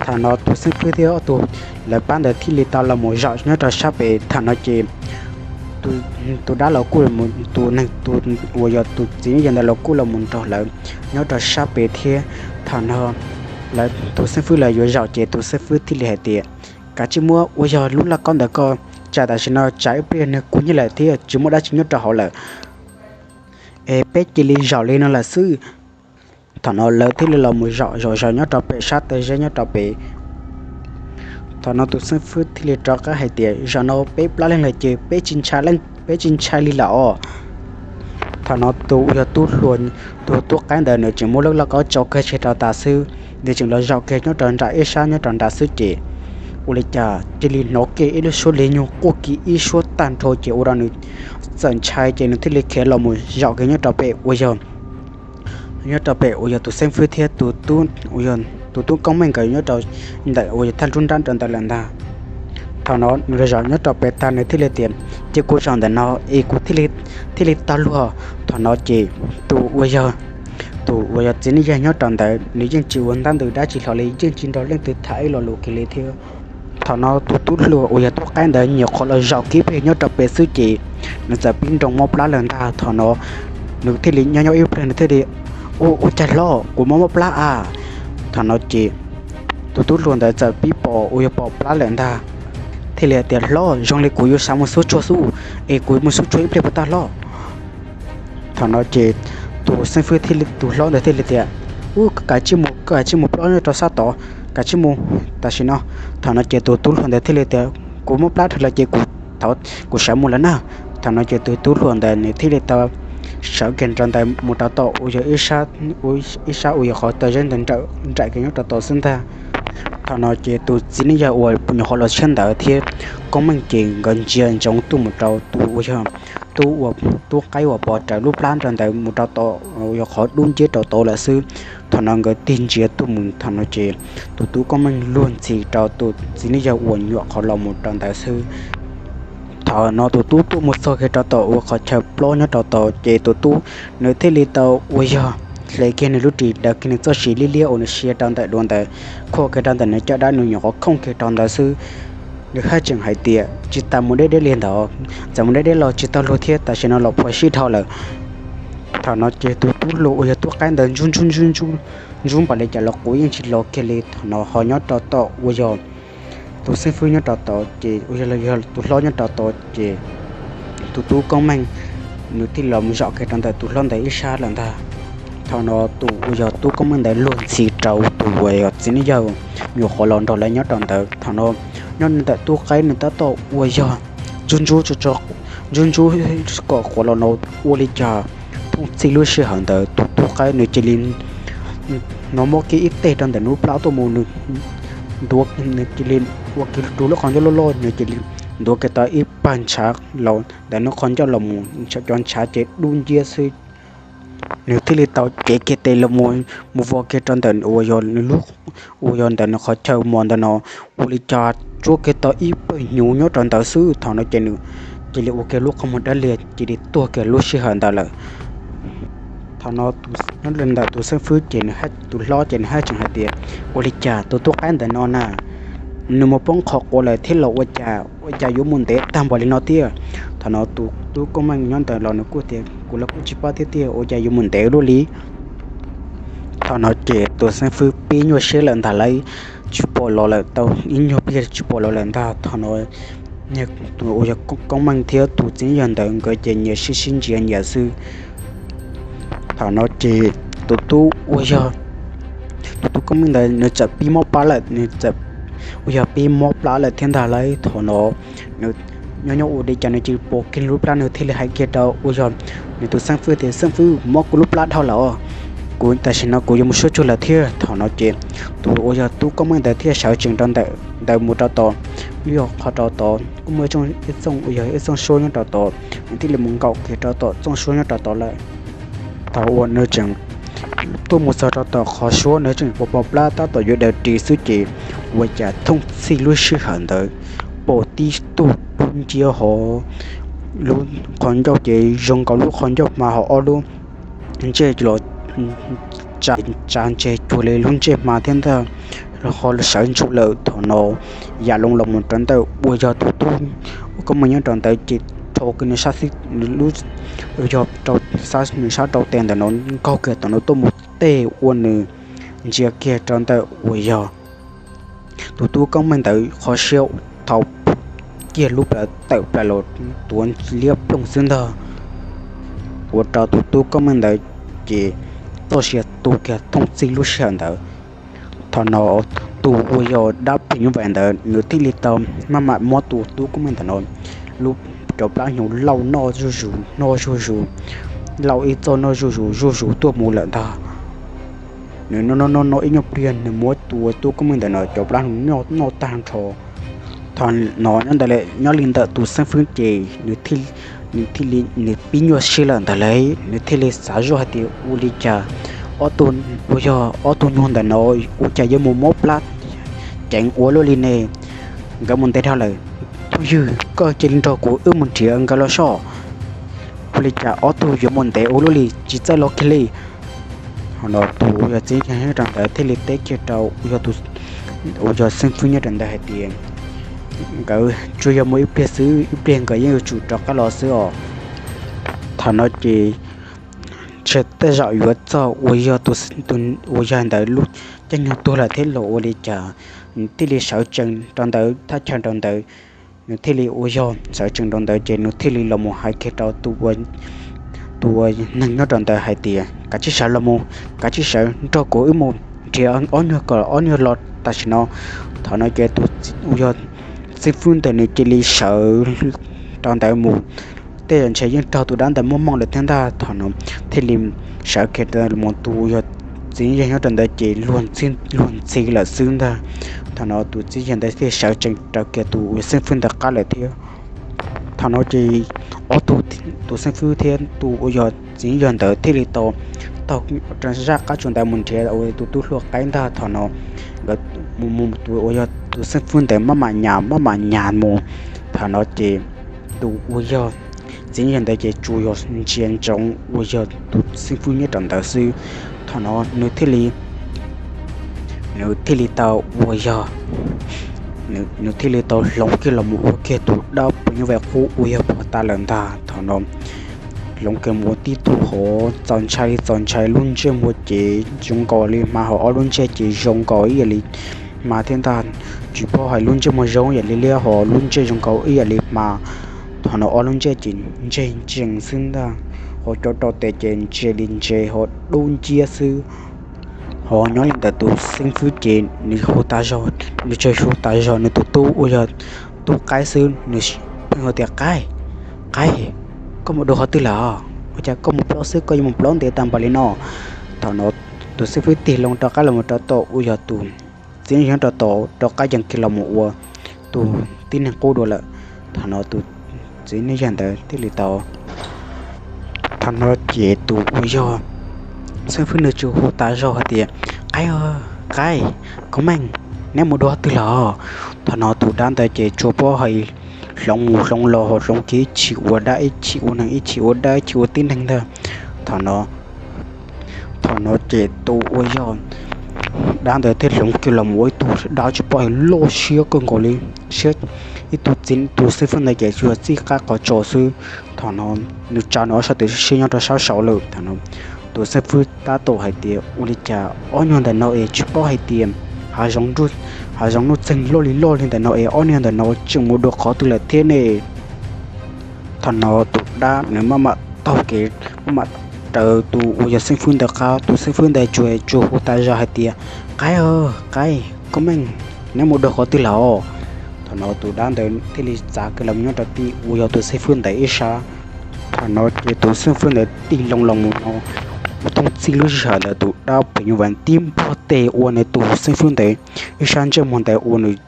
Thaum no tus xeeb fwb thiab ob tug lawv pab ntawd thiaj li tau los mus zaum nyob rau sab pem. Thaum no ces tus dab laug kuj, tus neeg, tus uas yog tus txiv neej yawg ntawd los kuj los mus nrog lawv nyob rau sab pem thiab. Thaum no lawv, tus xeeb fwb lawv yuav zaum ces tus xeeb fwb thiaj li hais tias, kav tsij muab uas yog lub lauj kaub ntawm koj tsa, tam sim no tsam ib pliag nws kub hnyiab lawm thiab tsis muaj dab tsi nyob rau hauv lawm, es peb cia li zaum li no lawm xwb. Thaum no lawv thiaj li los mus zaum zaum zaum nyob rau pem sab taw zeb nyob rau pem. Thaum no tus xeeb fwb thiaj li rov qab hais tias, zaum no peb plab leeg lawm ces peb tsis ntshai, peb tsis ntshai li lawm os. Thaum no tus uas yog tub hluas, tus tub qaib ntawd nws tseem muab lub lauj kaub tso kawg tseg rau tas xwb, nws tseem los zaum kiag nyob rau nram ib sab nyob rau nram xwb ces ua li cas cia li hnov kiag ib lub suab lig nyug quaj kiag ib suab tag nrho ces ua rau nws txawm ntshai ces nws thiaj li khiav los mus zaum kiag nyob rau pem uas yog, nyob rau pem uas yog tus xeeb fwb thiab tus tub koob meej nkawd nyob rau ntawm uas yog thaj nruab nrab rau ntawd lawm ntag. Thaum no nws los zaum nyob rau pem tag nws thiaj li tias, ces kuv zaum ntawm no es kuv thiaj li tau luag. Thaum no ces tus uas yog, tus uas yog txiv neej yawg nyob rau ntawd nws yeej tsis ua ntab ntws dab tsi hlo li, yeej tsis nrog leej twg tham ib lo lus kiag li thiab. Thaum no tus tub hluas uas yog tub qaib ntawd nyuam qhuav los zaum kiag pem nyob rau pem xwb ces nws txawm pib nroo mob plab lawm ntag. Thaum no nws thiaj li nyob nyob ib pliag nws thiaj li, ua, ua cas hlob, kuv mob mob plab a? Thaum no ces tus tub hluas ntawd txawm pib pom uas yog pom plab lawm ntag, thiaj li tias, hlob, zoo li kuv yuav xav mus xub tsuag xwb, es kuv mus xub tsuag ib pliag puas tau hlob? Thaum no ces tus xeeb fwb thiaj li, tus hlob ntawd thiaj li tias, ub, koj kav tsij mus, koj kav tsij mus plob nyob rau sab tod, kav tsij mus tam sim no. Thaum no ces tus tub hluas ntawd thiaj li tias, kuv mob plab dhau lawm ces kuv, kuv sawv mus lawm na. Thaum no ces tus tub hluas ntawd nws thiaj li tau sawv kiag rau ntawd mus rau tom uas yog ib sab uas yog qhov tawg zeb ntawd nrawm nraim kiag nyob rau tod xwb ntag. Thaum no ces tus txiv neej yawg uas nyuam qhuav los tshiab ntawd thiab Koob Meej ces nkawd ntsia ntsoov tuaj mus rau tus uas yog tub qaib uas pov raws lub plab rau ntawd mus rau tom uas yog qhov dub nciab rau tod lawm xwb. Thaum no nkawd tig ntsia tuaj mus, thaum no ces tus tub Koob Meej luag ntxhi rau tus txiv neej yawg uas nyuam qhuav los mus rau ntawd xwb. Thaum no tus tub tuaj mus txog kiag rau tom uas qhov chaw plob nyob rau tod ces tus tub nws thiaj li tau uas yog hle kiag nws lub ris daws kiag nws txoj sia liab liab uas nws sia rau ntawm duav ntawd, khua kiag rau ntawm nws caj dab, nws nyuam qhuav khooj kiag rau ntawd xwb. Nws haj tseem hais tias, tsis tas mus deb deb li ntawd, txawm mus deb deb los tsis tau luag thiab, tam sim no los phua sib dhau lawm. Thaum no ces tus tub hluas uas yog tub qaib ntawd ntsub ntsub ntsub ntsub ntsub npaum li cas los quav yeej tsis los kiag li. Thaum no ho nyob rau tom uas yog tus xeeb fwb nyob rau tod ces uas yog tus hlob nyob rau tod ces tus tub Koob Meej nws thiaj los mus zaum kiag rau ntawm tus hlob ntawd ib sab lawm ntag. Thaum no tus uas yog tub Koob Meej ntawd luag ntxhi rau tus uas yog txiv neej yawg nyuam qhuav los nrog lawv nyob rau ntawd. Thaum no nyob ntawm tub qaib nws tab tom uas yog ntsub ntsub tso, ntsub ntsub kom quav los no ua li cas thooj txhij lub sij hawm ntawd tus tub qaib nws cia li hnov mob kiag ib teg rau ntawm nws lub plab tuaj mus, nws ntuav, nws cia li ua kiag rau lub qhov ncauj loj loj, nws cia li ntuav kiag tau ib pawg ntshav los ntawm nws qhov ncauj los mus, cov ntshav ces dub nciab xwb. Nws thiaj li tau cev kiag tes los mus, mus vos kiag rau ntawm uas yog nws lub, uas yog ntawm nws qhov chaw mos ntawm no, ua li cas tsuab kiag tau ib pawg hnyuv nyob rau ntawd xwb. Thaum no ces nws cia li ua kiag lub qhov muag dawb liag cia li tuag kiag lub sij hawm ntawd lawm. Thaum no nyob li ntawm tus xeeb fwb ces nws, tus hlob ces nws haj tseem hais tias, ua li cas tus tub qaib ntawm no na, nws mus poob qhov quav lawm thiab los ua cas, ua cas yuav mus ntev tag npaum li no thiab? Thaum no tus tub Koob Meej nyob ntawd los nws kuj tias, kuv los kuj tsis paub thiab tiag, ua cas yuav mus ntev luaj li. Thaum no ces tus xeeb fwb pib nyuaj siab lawm ntag lauj, tsis pom los lawm tau ib nyuag pliag tsis pom los lawm ntag. Thaum no tus uas yog Koob Meej thiab tus txiv neej yawg ntawd nkawd ces nyias sib sib ntsia nyias xwb. Thaum no ces tus tub uas yog, tus tub Koob Meej ntawd nws txawm pib mob plab lawm, nws txawm uas yog pib mob plab lawm thiab ntag lauj. Thaum no nws nyob nyob ua li cas nws cia li pos kiag lub plab, nws thiaj li hais kiag rau uas yog nws tus xeeb fwb tias, xeeb fwb, mob kuv lub plab dhau lawm os, kuv tam sim no kuv yuav mus suab tsuag lawm thiab. Thaum no ces tus uas yog tub Koob Meej ntawd thiaj sawv tsees rau ntawm ntawd mus rau tod, lub qhov rau tod kuj muaj ib txooj uas yog ib txooj suab nyob rau tod, nws thiaj li mus nkaum kiag rau tom txooj suab nyob rau tod lawm. Thaum uas nws tseem tuaj mus txog rau tom qhov suab, nws tseem pos pos plab tab tom yuav daws ris xwb ces ua cas thooj txhij lub sij hawm ntawd pom tib tug dub nciab hov, lub qhov ncauj ces zoo nkaus lub qhov ncauj hma hov, ob lub ntsej los tsa ntseg cuag li lub ntsej hma thiab ntag, ho sawv ntsug lawm. Thaum no yam loo los mus rau ntawm uas yog tus tub Koob Meej nyob rau ntawd ces rho kiag nws sab xib, nws lub, yog rau, nws sab rau tes ntawm no nkaug kiag tom no tuaj mus tej ua nws ntsia kiag rau ntawm uas yog tus tub Koob Meej ntawd qhov siab thaum kiag lub plawv tawm plaws los tuav liab ploog xwb ntag, ua rau tus tub Koob Meej ntawd ces txoj sia tu kiag thooj txhij lub sij hawm ntawd. Thaum no tus uas yog dab phim nyuj vais ntawd nws thiaj li tau maj mam muab tus tub Koob Meej ntawd no lub, cov plab hnyuv lauj noj zuj zus noj zuj zus, lauj ib txoj noj zuj zus zuj zus tuaj mus lawm ntag. Nws noj noj noj noj ib nyuag pliag nws muab tus tub Koob Meej ntawd no cov plab hnyuv noj tag nrho. Thaum no nyob ntawd lawm nyob li ntawm tus xeeb fwb ces nws thiaj li nws pib nyuaj siab lawm ntag lauj, nws thiaj li xav zoj hais tias ua li cas ob tug, uas yog ob tug nyuag ntawm no ua cas yuav mus mob plab ceev ua luaj li ne, nkawd mus ntev dhau lawm. Phooj ywg, koj cia li nrog kuv wb mus nrhiav nkawd los soj. Ua li cas ob tug yuav mus ntev ua luaj li tsis txawj los kiag li? Thaum no tus uas yog txiv neej yawg ntawd thiaj li teb kiag rau uas yog xeeb fwb nyob rau ntawd hais tias, nkawd tsuas yog mus ib pliag xwb, ib pliag nkawd yeej yuav tsum rov qab los xwb os. Thaum no ces ntshe tej zaum yuav txog uas yog tus, uas yog ntawd lub caij nyoog tuag lawm thiab los ua li cas, nws thiaj li sawv tsees rau ntawd thaj chaw rau ntawd, nws thiaj li uas yog sawv tsees rau ntawd ces nws thiaj li los mus hais kiag rau tus uas neeg nyob rau ntawd hais tias, kav tsij sawv los mus, kav tsij sawv nrog kuv wb mus nrhiav ob nyuag kom ob nyuag los tam sim no. Thaum no ces tus uas yog xib fwb ntawd nws cia li sawv rau ntawd mus tej zaum ntshe yeej raug tus dab ntawd muab mooj lawm thiab ntag. Thaum no thiaj li sawv kiag mus, tus uas yog txiv neej yawg nyob rau ntawd ces luag ntxhi lawm xwb ntag. Thaum no tus txiv neej yawg ntawd thiaj sawv tsees raws kiag tus uas xeeb fwb ntawd qab lawm thiab. Thaum no ces ob tug, tus xeeb fwb thiab tus uas yog txiv neej yawg ntawd thiaj li tau taug zaj qab tsuas ntawd mus nrhiav tus tub hluas qaib ntag. Thaum no nkawd mus mus tus uas yog tus xeeb fwb ntawd maj mam nyas maj mam nyas mus. Thaum no ces tus uas yog txiv neej yawg ntawd ces tsuas yog ntsia ntsoov uas yog tus xeeb fwb nyob rau ntawd xwb. Thaum no nws thiaj li nws thiaj li tau uas yog nws thiaj li tau hloov kiag los mus ua kiag tus dab phim nyuj vais qub uas yog puag ta lawm ntag. Thaum no hloov kiag mus ua tib tug hov txaus ntshai txaus ntshai, lub ntsej muag ces zoo nkaus li hma, hos ob lub ntsej ces zoo nkaus ib yam li hma thiab ntag. Tsis paub hais lub ntsej muag zoo ib yam li liab hos lub ntsej zoo nkaus ib yam li hma. Thaum no ob lub ntsej ces ntseg ntsees xwb ntag, hos cov rau tes ces ntse li ntse hos dub nciab xwb. Hos nyob li ntawm tus xeeb fwb ces nws hu tas zog, nws tsuas hu tas zog nws tus tub uas yog tub qaib xwb, nws pheej hu tias, Qaib, qaib, koj mus dua qhov twg lawm? Ua cas koj mus plaub xwb koj yuav mus plaub ntev tag npaum li no? Thaum no tus xeeb fwb tig loo rov qab los mus rau tom uas yog tus txiv neej yawg nyob rau tom, rov qab yees kiag los mus ua tus tib neeg qub dua lawm. Thaum no tus txiv neej yawg ntawd thiaj li tau thaum no ces tus uas yog xeeb fwb nws tsuas hu tas zog hais tias, Qaib, qaib, koj meej, neb mus dua qhov twg lawm? Thaum no tus dab ntawd ces tsuas paub hais hloov mus hloov los hos hloov kiag ib chim ua dab ib chim ua neeg ib chim ua dab ib chim ua tib neeg ntag. Thaum no thaum no ces tus uas yog dab ntawd thiaj hloov kiag los mus ua ib tug dab tsis paub hais loj siab kawg nkaus li, siab ib tug txiv, tus xeeb fwb ntawd ces tsuas txij qab qhov tsos xwb. Thaum no nws tsa nws ob sab tes siab nyob rau sab saud lawm. Thaum no tus xeeb fwb tab tom hais tias, Ua li cas ob nyuag ntawm no es tsis paub hais tias hav zoov, hav zoov nuj txeeg loj li loj li ntawm no es ob nyuag ntawm no tseem mus dua qhov twg lawm thiab ne? Thaum no tus dab nws maj mam taug kev maj mam raws tus uas yog xeeb fwb ntawd qab, tus xeeb fwb ntawd tsuas tsuas hu tas zog hais tias, Qaib, qaib, koj meej, neb mus dua qhov twg lawm? Thaum no tus dab ntawd thiaj li txav kiag los nyob rau tim uas yog tus xeeb fwb ntawd ib sab. Thaum no ces tus xeeb fwb ntawd tig loo los mus no, ua thooj txhij lub sij hawm ntawd tus dab phim nyuj vais tib npuaj tes ua nws tus xeeb fwb ntawd ib sab ntsej muag ntawd ua nws,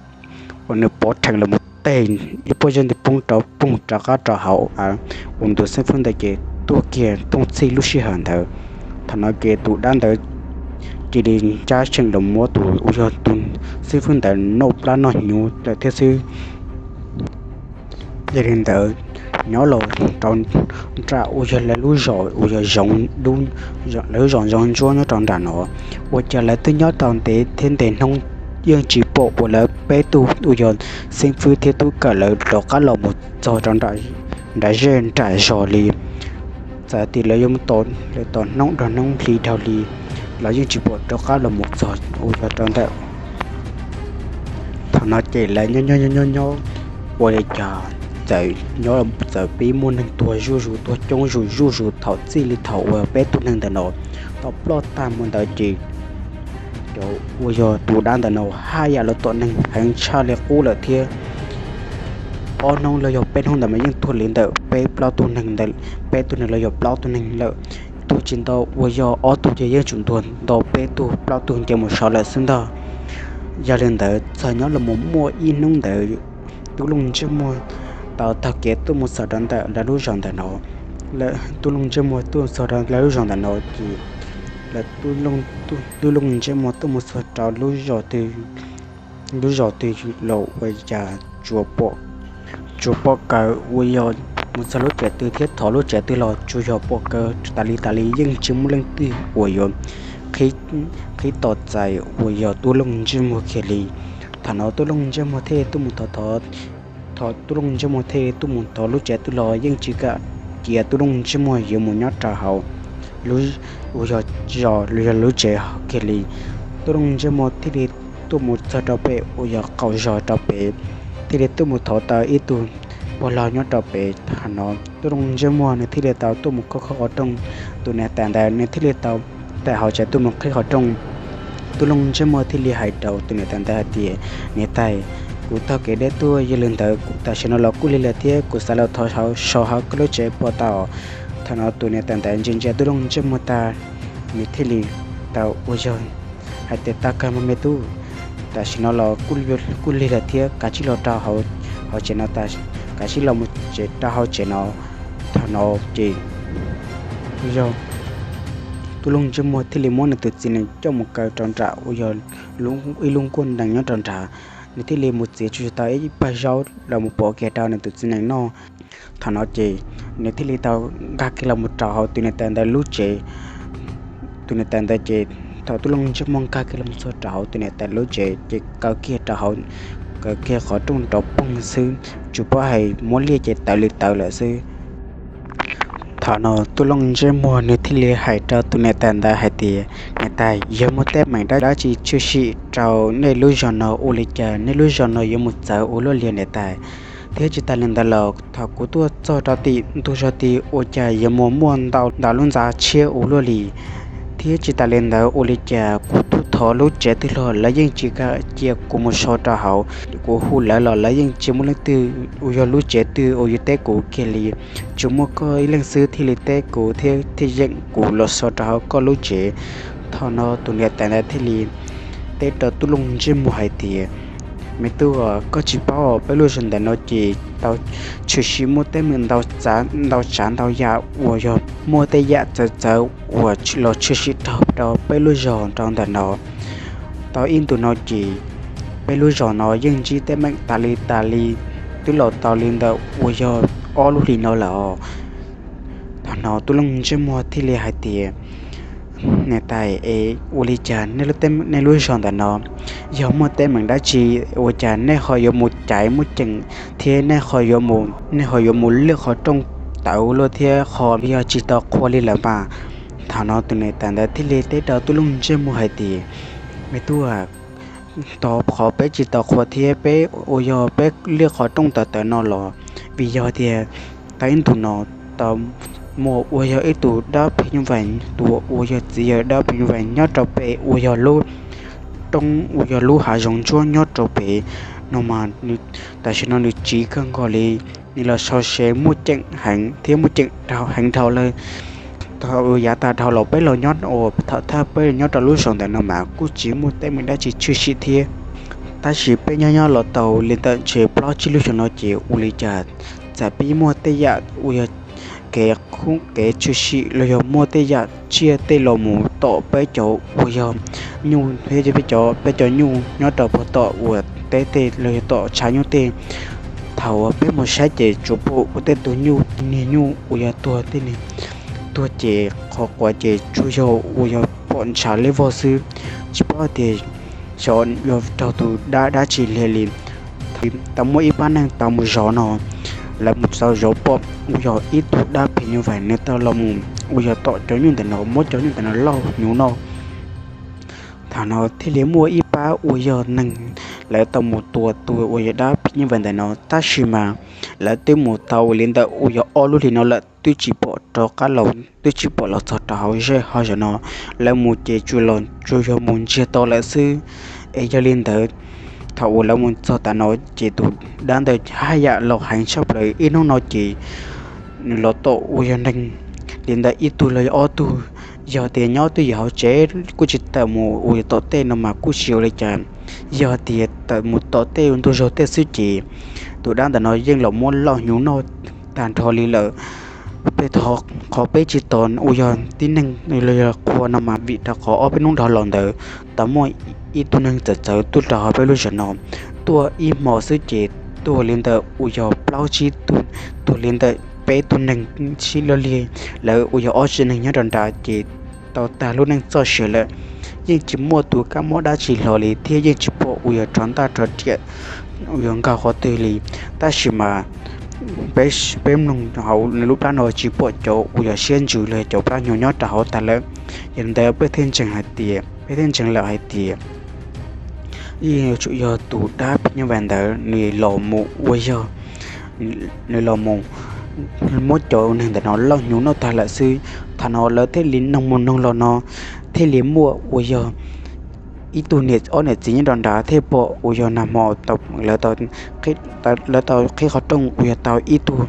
ua nws pov rhees los mus teg ib pob zeb ntawd poob rau poog rov qab rau hauv, ua nws tus xeeb fwb ntawd ces tuag kiag thooj txhij lub sij hawm ntawd. Thaum no ces tus dab ntawd cia li ncaj tseem los muab tus uas yog tus xeeb fwb ntawd noj plab noj hnyuv lawm thiab xwb. Yog li ntawd, nyob los rau nram uas yog lawv lub zos uas yog zoov dub, lawv lub zos zoov ntsuab nyob rau nram no, ua cas lawv twb nyob tau ntev thiab ntev hnub yeej tsis pom uas lawv peb tug uas yog xeeb fwb thiab tub kawm lawv rov qab los mus txog rau nram zej nram zos li. Txawm tias lawv yuav mus tom hnub dhau hnub hli dhau hli, los yeej tsis pom rov qab los mus txog uas yog rau ntawm. Thaum no ces lawv nyob nyob nyob nyob nyob, ua li cas txawm nyob txawm pib muaj neeg tuag zuj zus, tuag coob zuj zus. Thaum txij li thaum uas peb tug neeg ntawm no tau ploj tag mus ntawd ces cov uas yog tus dab ntawm no haj yam los tom neeg heev tshaj li qub lawm thiab. Ob hnub los yog peb hnub ntawd mas yeej tuag li ntawm peb plaub tug neeg ntawd, peb tug neeg los yog plaub tug neeg lawm. Tuag tsis ntau uas yog ob tug ces yeej tseem tuag ntau peb tug plaub tug nce mus saud lawm xwb ntag. Yog li ntawd txawm nyob los mus muaj ib hnub ntawd, tub Looj Ntsej Muag tau taug kev tuaj mus txog rau ntawm lawv lub zos ntawm no. Tub Looj Ntsej Muag tuaj txog rau lawv lub zos ntawm no ces lawv, tub Looj Ntsej Muag tuaj mus txog rau lub zos twg, lub zos twg los ua cas tsuas pom kaw uas yog mus txog lub tsev twg thiab thov lub tsev twg los tsuas yog pom kaw tas li tas li, yeej tsis muaj leej twg uas yuav qhib tos txais uas yog tub Looj Ntsej Muag kiag li. Thaum no tub Looj Ntsej Muag thiaj tuaj mus thov, thov, tub Looj Ntsej Muag thiaj tuaj mus thov lub tsev twg los yeej tsis kam cia tub Looj Ntsej Muag yuav mus nyob rau hauv uas yog zos los yog lub tsev kiag li. Tub Looj Ntsej Muag thiaj li tuaj mus txog rau pem uas yog qaum zos rau pem, thiaj li tuaj mus thov tau ib tug pog laug nyob rau pem. Thaum no tub Looj Ntsej Muag nws thiaj li tau tuaj mus khob khob qhov rooj. Tus niam tais ntawd nws thiaj li tau tawm hauv tsev tuaj mus qhib qhov rooj. Tub Looj Ntsej Muag thiaj li hais rau tus niam tais ntawd hais tias, Niam tais, Kuv taug kev deb tuaj, yog li ntawd tam sim no los kuj lig lawm thiab, kuv xav los thov so hauv koj lub tsev puas tau? Thaum no tus niam tais ntawd ntsia ntsia Tub Looj Ntsej Muag tag, nws thiaj li tau ua yog hais tias, Tag kawg mas me tub, tam sim no los kuj lig lawm thiab, kav tsij los rau hauv tsev no, kav tsij los mus rau hauv tsev no. Thaum no ces yog Tub Looj Ntsej Muag thiaj li muab nws tus txiv nees coj mus kaw rau nram uas yog ib lub nkuaj ntees nyob rau nrad. Nws thiaj li mus txiav tsuj tau ib pawg zaub los mus pov kiag rau nws tus txiv nees noj. Thaum no ces nws thiaj li tau nkag kiag los mus rau hauv tus niam tais ntawd lub tsev. Tus niam tais ntawd ces thaum Tub Looj Ntsej Muag nkag kiag los mus txog rau hauv tus niam tais lub tsev ces kaw kiag rau hauv, kaw kiag qhov rooj nrov poog xwb, tsuas paub hais muab liaj ces tawv li tawv lawm xwb. Thaum no Tub Looj Ntsej Muag nws thiaj li hais rau tus niam tais ntawd hais tias, Niam tais, yog muaj teeb meem dab tsi tshwm sim rau nej lub zos no ua li cas nej lub zos no yuav mus txawv ua luaj li niam tais? Thiab tsis tas li ntawd los thaum kuv tuaj txog rau tim ntug zos tid ua cas yuav mus muaj ntau ntau lub ntxa tshiab ua luaj li? Thiab tsis tas li ntawd ua li cas kuv tuaj thov lub tsev twg los lawv yeej tsis kam cia kuv mus so rau hauv, kuv hu lawv los lawv yeej tsis muaj leej twg uas yog lub tsev twg uas yuav teb kuv kiag li, tsuas muaj koj ib leeg xwb thiaj li teb kuv thiab thiaj yeem kuv los so rau hauv koj lub tsev. Thaum no tus niam tais ntawd thiaj li teb rau Tub Looj Ntsej Muag hais tias, Me tub, koj tsis paub, peb lub zos ntawm no ces tau tshwm sim muaj teeb meem ntau tsav ntau yam uas yog muaj tej yam txawv txawv uas los tshwm sim raug rau peb lub zos rau ntawm no. Tau ib ntus no ces peb lub zos no yeej ntsib teeb meem tas li tas li, twb los tau li ntawm uas yog ob lub hlis no lawm os. Thaum no Tub Looj Ntsej Muag thiaj li hais tias, Niam tais es, ua li cas nej lub zos ntawm no yog muaj teeb meem dab tsi, ua cas nej ho yuav mus caiv muaj ceem thiab nej ho yuav mus, nej ho yuav mus liaj qhov rooj tawv luaj thiab ho yog tsis tau qhua li lawm mas? Thaum no tus niam tais ntawd thiaj li teb rau Tub Looj Ntsej Muag hais tias, Me tub, qhov peb tsis tau qhua thiab peb uas yog peb liaj qhov rooj tawv tawv no los vim yog tias tau ib ntus no tau muaj uas yog ib tug dab phim nyuj vais, tus uas yog txiv yawg dab phim nyuj vais nyob rau pem uas yog lub roob uas yog lub hav zoov ntsuab nyob rau pem no mas tam sim no nws tsiv kawg nkaus li, nws los sau se muaj ceem heev thiab muaj ceem heev dhau lawm. Thaum yav tag dhau los peb los nyob ua thaum thawj peb nyob rau lub zos ntawm no mas kuj tsis muaj teeb meem dab tsi tshwm sim thiab. Tab sis peb nyob nyob los tau li ntawm ntshe plaub tsib lub xyoo no ces ua li cas txawm pib muaj tej yam uas yog kev khuj kev tshwm sim los yog muaj tej yam tsiaj tej los mus tom peb cov uas yog nyuj thiab peb cov, peb cov nyuj nyob rau puag tom uas teb tej los yog tom tshav nyuj tej. Thaum uas peb mus saib ces tsuas pom ua tej tug nyuj, niag nyuj uas yog tuag tej, tuag ces qhov quav ces tsuas yog uas yog pom ntshav li vog xwb, tsis paub tias xyov yog raug tus dab dab tsi li li. Tau muaj ib pab neeg tau mus zov no, lawv mus txog zov pom uas yog ib tug dab phim nyuj vais nws tau los mus uas yog tom cov nyuj ntawm no, muab cov nyuj ntawm no lauj hnyuv noj. Thaum no thiaj li muaj ib pab uas yog neeg, lawv tau mus tua tus uas yog dab phim nyuj vais ntawm no, tab sis mas lawv twb mus tau ua li ntawm uas yog ob lub hlis no lawm twb tsis pom rov qab los, twb tsis pom los txog rau hauv zej hauv zos no. Lawv mus ces tsuas los tsuas yog mus ntsiag to lawm xwb. Es yog li ntawd, thaum uas lawv mus txog tas no ces tus dab ntawd haj yam los heev tshaj plaws, ib hnub no ces nws los tom uas yog neeg li ntawm ib tug los yog ob tug. Yog tias nyob twj ywm hauv tsev kuj tsis tawm mus uas yog tom tej no mas kuj tsis ua li cas, yog tias tawm mus tom tej ntug zos tej xwb ces tus dab ntawm no yeej los muab lauj hnyuv noj tag nrho li lawm. Peb, qhov peb tsis tos uas yog tib neeg los yog qhua no mas vim rau qhov ob peb hnub dhau los ntawd tau muaj ib tug neeg txawv txawv tuaj rau hauv peb lub zos no, tuaj ib hmo xwb ces tuag li ntawm uas yog plaub tsib tug, tuag li ntawm peb tug neeg sib loj lig, lawv uas yog ob tsev neeg nyob rau nrad ces tau tag lub neej txoj sia lawm. Yeej tsis muaj tus kab mob dab tsi hlo li thiab yeej tsis pom uas yog rho ntaj rho riam uas yog nkaug qhov twg li. Tab sis mas peb mloog hauv nws lub plab no tsis pom cov uas yog siab ntsws los cov plab hnyuv nyob rau hauv tag lawm. Yog li ntawd peb thiaj ntseeg hais tias, peb thiaj ntseeg lawm hais tias yeej yuav tsum yog tus dab phim nyuj vais ntawd nws los mus uas yog, nws los mus muab cov neeg ntawm no lauj hnyuv noj tag lawm xwb. Thaum no lawv thiaj li noog mus noog los no thiaj li muaj uas yog ib tug niam, ob niam txiv nyob rau nrad thiaj pom uas yog nag hmo lawv tau qhib qhov rooj uas yog tau ib tug,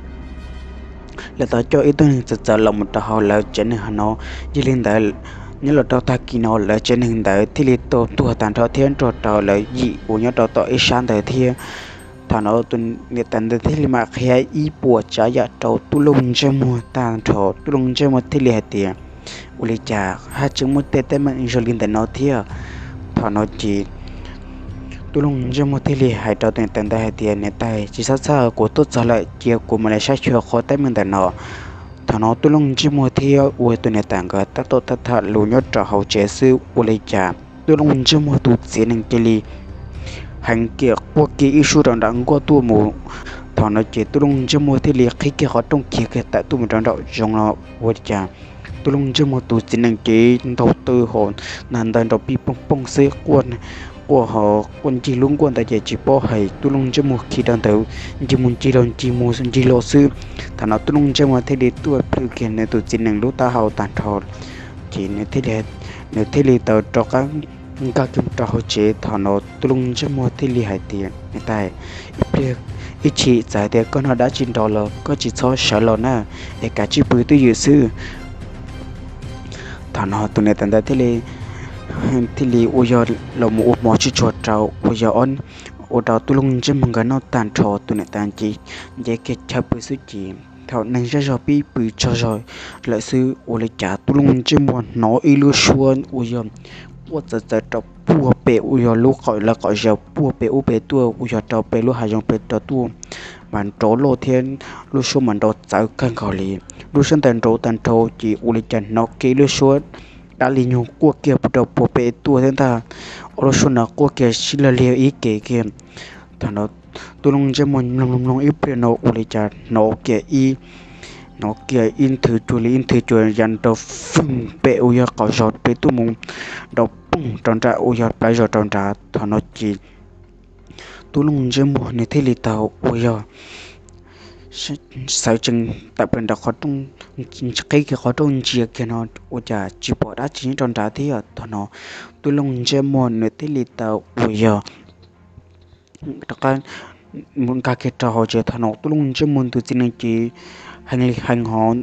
lawv tau coj ib tug neeg txawv txawv los mus rau hauv lawv tsev neeg hauv no. Yog li ntawd, nyob los rau tag kis no lawv tsev neeg ntawd thiaj li tau tuag tag nrho thiab nrog rau lawv yim uas nyob rau tom ib sab ntawd thiab. Thaum no tus niam tais ntawd thiaj li mam qhia ib puas tsav yam rau Tub Looj Ntsej Muag tag nrho. Tub Looj Ntsej Muag thiaj li hais tias, ua li cas haj tseem muaj tej teeb meem zoo li ntawm no thiab? Thaum no ces Tub Looj Ntsej Muag thiaj li hais rau tus niam tais ntawd hais tias, niam tais, tsis txhob txhawj, kuv tuaj txog lawm, cia kuv mam li saib xyuas qhov teeb meem ntawm no. Thaum no Tub Looj Ntsej Muag thiab uas tus niam tais nkawd tab tom tham tham lus nyob rau hauv tsev xwb, ua li cas Tub Looj Ntsej Muag tus txiv nees cia li heev kiag quaj kiag ib suab rau nram nkuaj tuaj mus. Thaum no ces Tub Looj Ntsej Muag thiaj li qhib kiag qhov rooj khiav kiag tawm tuaj mus rau nraum zoov no, ua li cas Tub Looj Ntsej Muag tus txiv nees ces ntaug tw hos nag ntawd nrov pij pooj pooj xwb, quaj, quaj hos quaj ncig lub nkuaj ntawd ces tsis paub hais Tub Looj Ntsej Muag khi rau ntawd ncig mus ncig los ncig mus ncig los xwb. Thaum no Tub Looj Ntsej Muag thiaj li tuaj plhws kiag nws tus txiv nees lub taub hau tag nrho, ces nws thiaj li tau rov qab nkag kiag rau hauv tsev. Thaum no Tub Looj Ntsej Muag thiaj li hais tias, niam tais, ib pliag, ib chim txawm hais tias koj noj dab tsi nrov los koj tsis txhob sawv los na, es kav tsij pw twj ywm xwb. Thaum no tus niam tais ntawd thiaj li, thiaj li ua yog los mus ua hmo tsuj tsuag rau uas yog ua rau Tub Looj Ntsej Muag nkawd noj tag nrho, tus niam tais ces nce kiag chaw pw xwb ces thaum neeg zej zog pib pw tsaug zog lawm xwb, ua li cas Tub Looj Ntsej Muag hnov ib lub suab uas yog quaj txawv txawv rau puag pem uas yog lub qaum lawv qaum zos puag pem ub pem tuaj uas yog rau pem lub hav zoov pem rau tuaj, mas nrov loj thiab lub suab mas nrov txawv kawg nkaus li. Lub suab ntawd nrov tag nrho ces ua li cas hnov kiag lub suab dab li nyuag quaj kiag rau puag pem tuaj thiab ntag. Ob lub suab no quaj kiag sib laj liag ib ke kiag. Thaum no Tub Looj Ntsej Muag mloog mloog mloog ib pliag no ua li cas hnov kiag ib, hnov kiag ib nthwv cuag li ib nthwv cuag ya nrov fwj pem uas yog qaum zos pem tuaj mus, nrov poog rau nram uas yog plawv zos rau nrad. Thaum no ces Tub Looj Ntsej Muag nws thiaj li tau uas yog xawv tsees tawm plaws nram qhov rooj, qhib kiag qhov rooj ntsia kiag no ua cas tsis pom dab tsi nyob rau nrad thiab. Thaum no Tub Looj Ntsej Muag nws thiaj li tau uas yog rov qab mus nkag kiag rau hauv tsev. Thaum no Tub Looj Ntsej Muag tus txiv nees ces heev li heev hos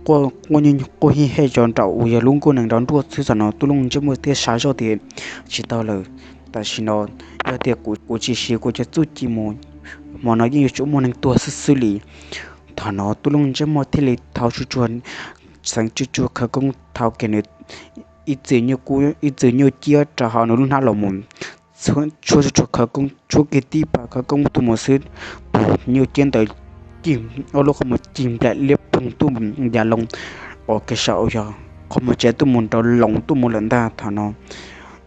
quaj, quaj, quaj hib hej cov nraum uas yog lub nkuaj nees nrov nruaj xwb. Thaum no Tub Looj Ntsej Muag thiaj xav zoj tias tsis tau lawm, tam sim no yog tias kuv tsis siv kuv cov txuj ci mus, hmo no yeej yuav tsum muaj neeg tuag xwb xwb li. Thaum no Tub Looj Ntsej Muag thiaj li thau tsuj tsuag, xeev tsuj tsuag khawv koob thau kiag nws ib txwm nyuj ciab rau hauv nws lub hnab los mus, tshuab tsuj tsuag khawv koob, tshuab kiag tib pas khawv koob tuaj mus xwb, tus nyuj ciab ntawd cig, ob lub qhov muag cig nplaim liab ploog tuaj mus ya loo, o kiag saum yog qhov muag tsev tuaj mus nrov loos tuaj mus lawm ntag. Thaum no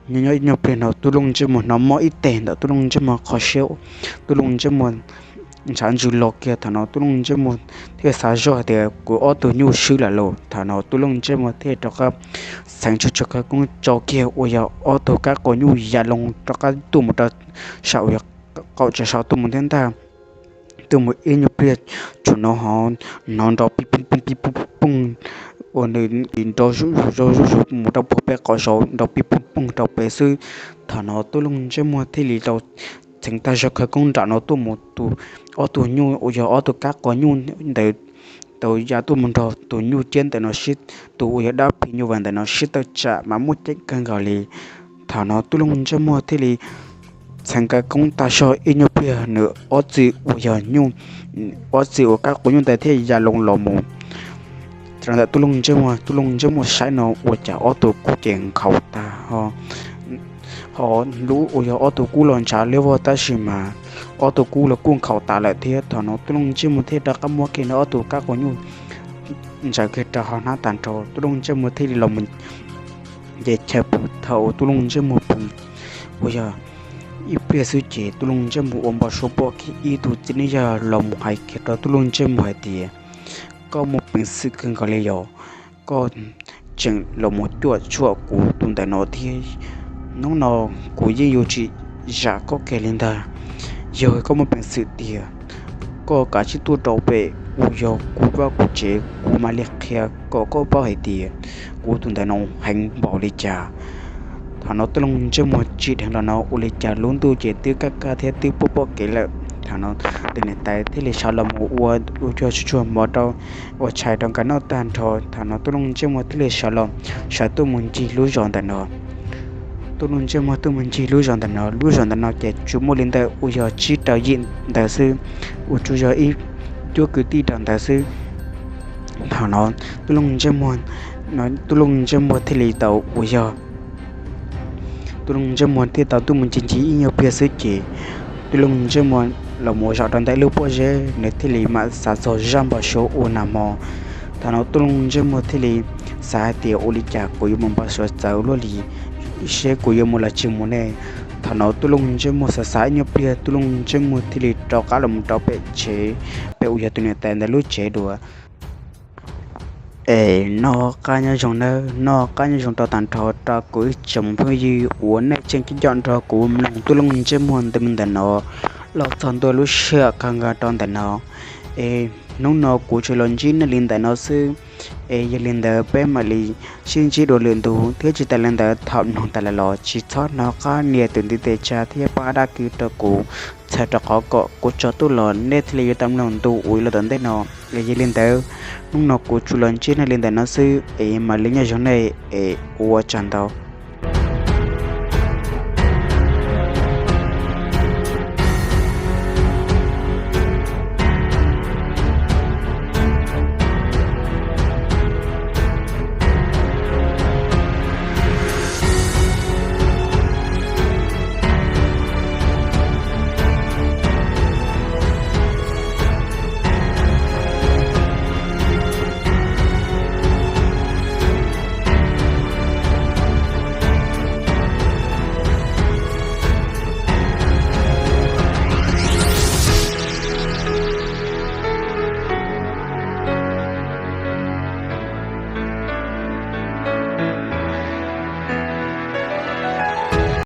nyob nyob ib nyuag pliag no Tub Looj Ntsej Muag hnov mob ib teg ntawm Tub Looj Ntsej Muag qhov siab, Tub Looj Ntsej Muag ntshav ntsws los kiag. Thaum no Tub Looj Ntsej Muag thiaj xav zoj hais tias kuv ob tug nyuj swb lawm lauj. Thaum no Tub Looj Ntsej Muag thiaj rov qab xeev tsuj tsuag khawv koob tso kiag uas yog ob tug kab quas nyuj ya loo rov qab tuaj mus rau saum uas yog qaum tsev saud tuaj mus thiab ntag. Tuaj mus ib nyuag pliag tsuas hnov ho hnov nrov pij pooj pooj pij pooj pooj uas nws nrov zuj zus zuj zus mus rau puag pem qaum saud nrov pij pooj pooj rau pem xwb. Thaum no Tub Looj Ntsej Muag thiaj li tau txheev tag zog khawv koob nram no tuaj mus tus, ob tug nyuj uas yog ob tug kab quas nyuj ntawd tau ya tuaj mus nrog tus nyuj ciab ntawm no sib, tus uas yog dab phim nyuj vais ntawm no sib tawm tsam mas muaj ceem kawg nkaus li. Thaum no Tub Looj Ntsej Muag thiaj li txheev khawv koob tag zog ib nyuag pliag nws ob txwm uas yog nyuj, ob txwm uas kab quas nyuj ntawd thiaj ya loo los mus rau ntawm Tub Looj Ntsej Muag. Tub Looj Ntsej Muag saib no ua cas ob tug kub ces nkhaus tas ho, ho lub uas yog ob tug kub los ntshav liab vog tab sis mas ob tug kub los kuj nkhaus tas lawm thiab. Thaum no Tub Looj Ntsej Muag thiaj rov qab muab kiag nws ob tug kab quas nyuj ntsaws kiag rau hauv hnab tag nrho, Tub Looj Ntsej Muag thiaj li los mus nce chaw pw. Thaum uas Tub Looj Ntsej Muag pw uas yog ib pliag xwb ces Tub Looj Ntsej Muag ua npau suav pom kiag ib tug txiv neej yawg los mus hais kiag rau Tub Looj Ntsej Muag hais tias, koj muaj peev xwm kawg nkaus li yog koj tseem los mus cuam tshuam kuv tus ntawm no thiab. Hnub no kuv yeej yuav tsis zam koj kiag li ntag. Yog koj muaj peev xwm tiag, koj kav tsij tuaj rau pem uas yog kuv vaj kuv tsev, kuv mam li qhia kom koj paub hais tias kuv tus ntawm no heev npaum li cas. Thaum no Tub Looj Ntsej Muag tsim dheev los no ua li cas lub ntuj ces twb kaj kaj thiab twb pom pom kev lawm. Thaum no tus niam tais thiaj li sawv los mus ua ua tsuag tsuag mov rau, ua tshais rau nkawd noj tag nrho. Thaum no Tub Looj Ntsej Muag thiaj li sawv los, sawv tuaj mus ncig lub zos ntawm no. Tub Looj Ntsej Muag tuaj mus ncig lub zos ntawm no, lub zos ntawm no ces tsuas muaj li ntawm uas yog tsib rau yim ntawd xwb, uas tsuas yog ib cuab kwv tij rau ntawd xwb. Thaum no Tub Looj Ntsej Muag, Tub Looj Ntsej Muag thiaj li tau uas yog Tub Looj Ntsej Muag thiaj tau tuaj mus ncig ncig ib nyuag pliag xwb ces Tub Looj Ntsej Muag los mus zaum rau ntawm lub pob zeb, nws thiaj li mam xav txog zaj npau suav uas nag hmo. Thaum no Tub Looj Ntsej Muag thiaj li xav hais tias ua li cas kuv yuav mus npau suav txawv luaj li, seb kuv yuav mus los tsis mus ne. Thaum no Tub Looj Ntsej Muag xav xav ib nyuag pliag, Tub Looj Ntsej Muag thiaj li rov qab los mus rau pem tsev, pem uas yog tus niam tais ntawd lub tsev dua. Es noj qab nyob zoo nawb, noj qab nyob zoo rau tag nrho rau kuv ib tsoom phooj ywg uas nej tseem caum nrog kuv mloog Tub Looj Ntsej Muag ntawm no los txog ntua lub sij hawm kawg nkaus rau ntawm no. Es hnub no kuv tsuas los ntsib nej li ntawm no xwb. Es yog li ntawd peb mam li sib ntsib dua lwm ntu thiab tsis tas li ntawd thaum mloog tas lawm los tsis txhob hnov qab nias tus ntiv tes tsawb thiab pab dab kis rau kuv, txhawm rau qhov kom kuv tso tuaj los nej thiaj li yuav tau mloog ntu uas los tom ntej no. Es yog li ntawd hnub no kuv tsuas los ntsib nej li ntawm no xwb es mam li nyob zoo nej es ua tsaug ntau.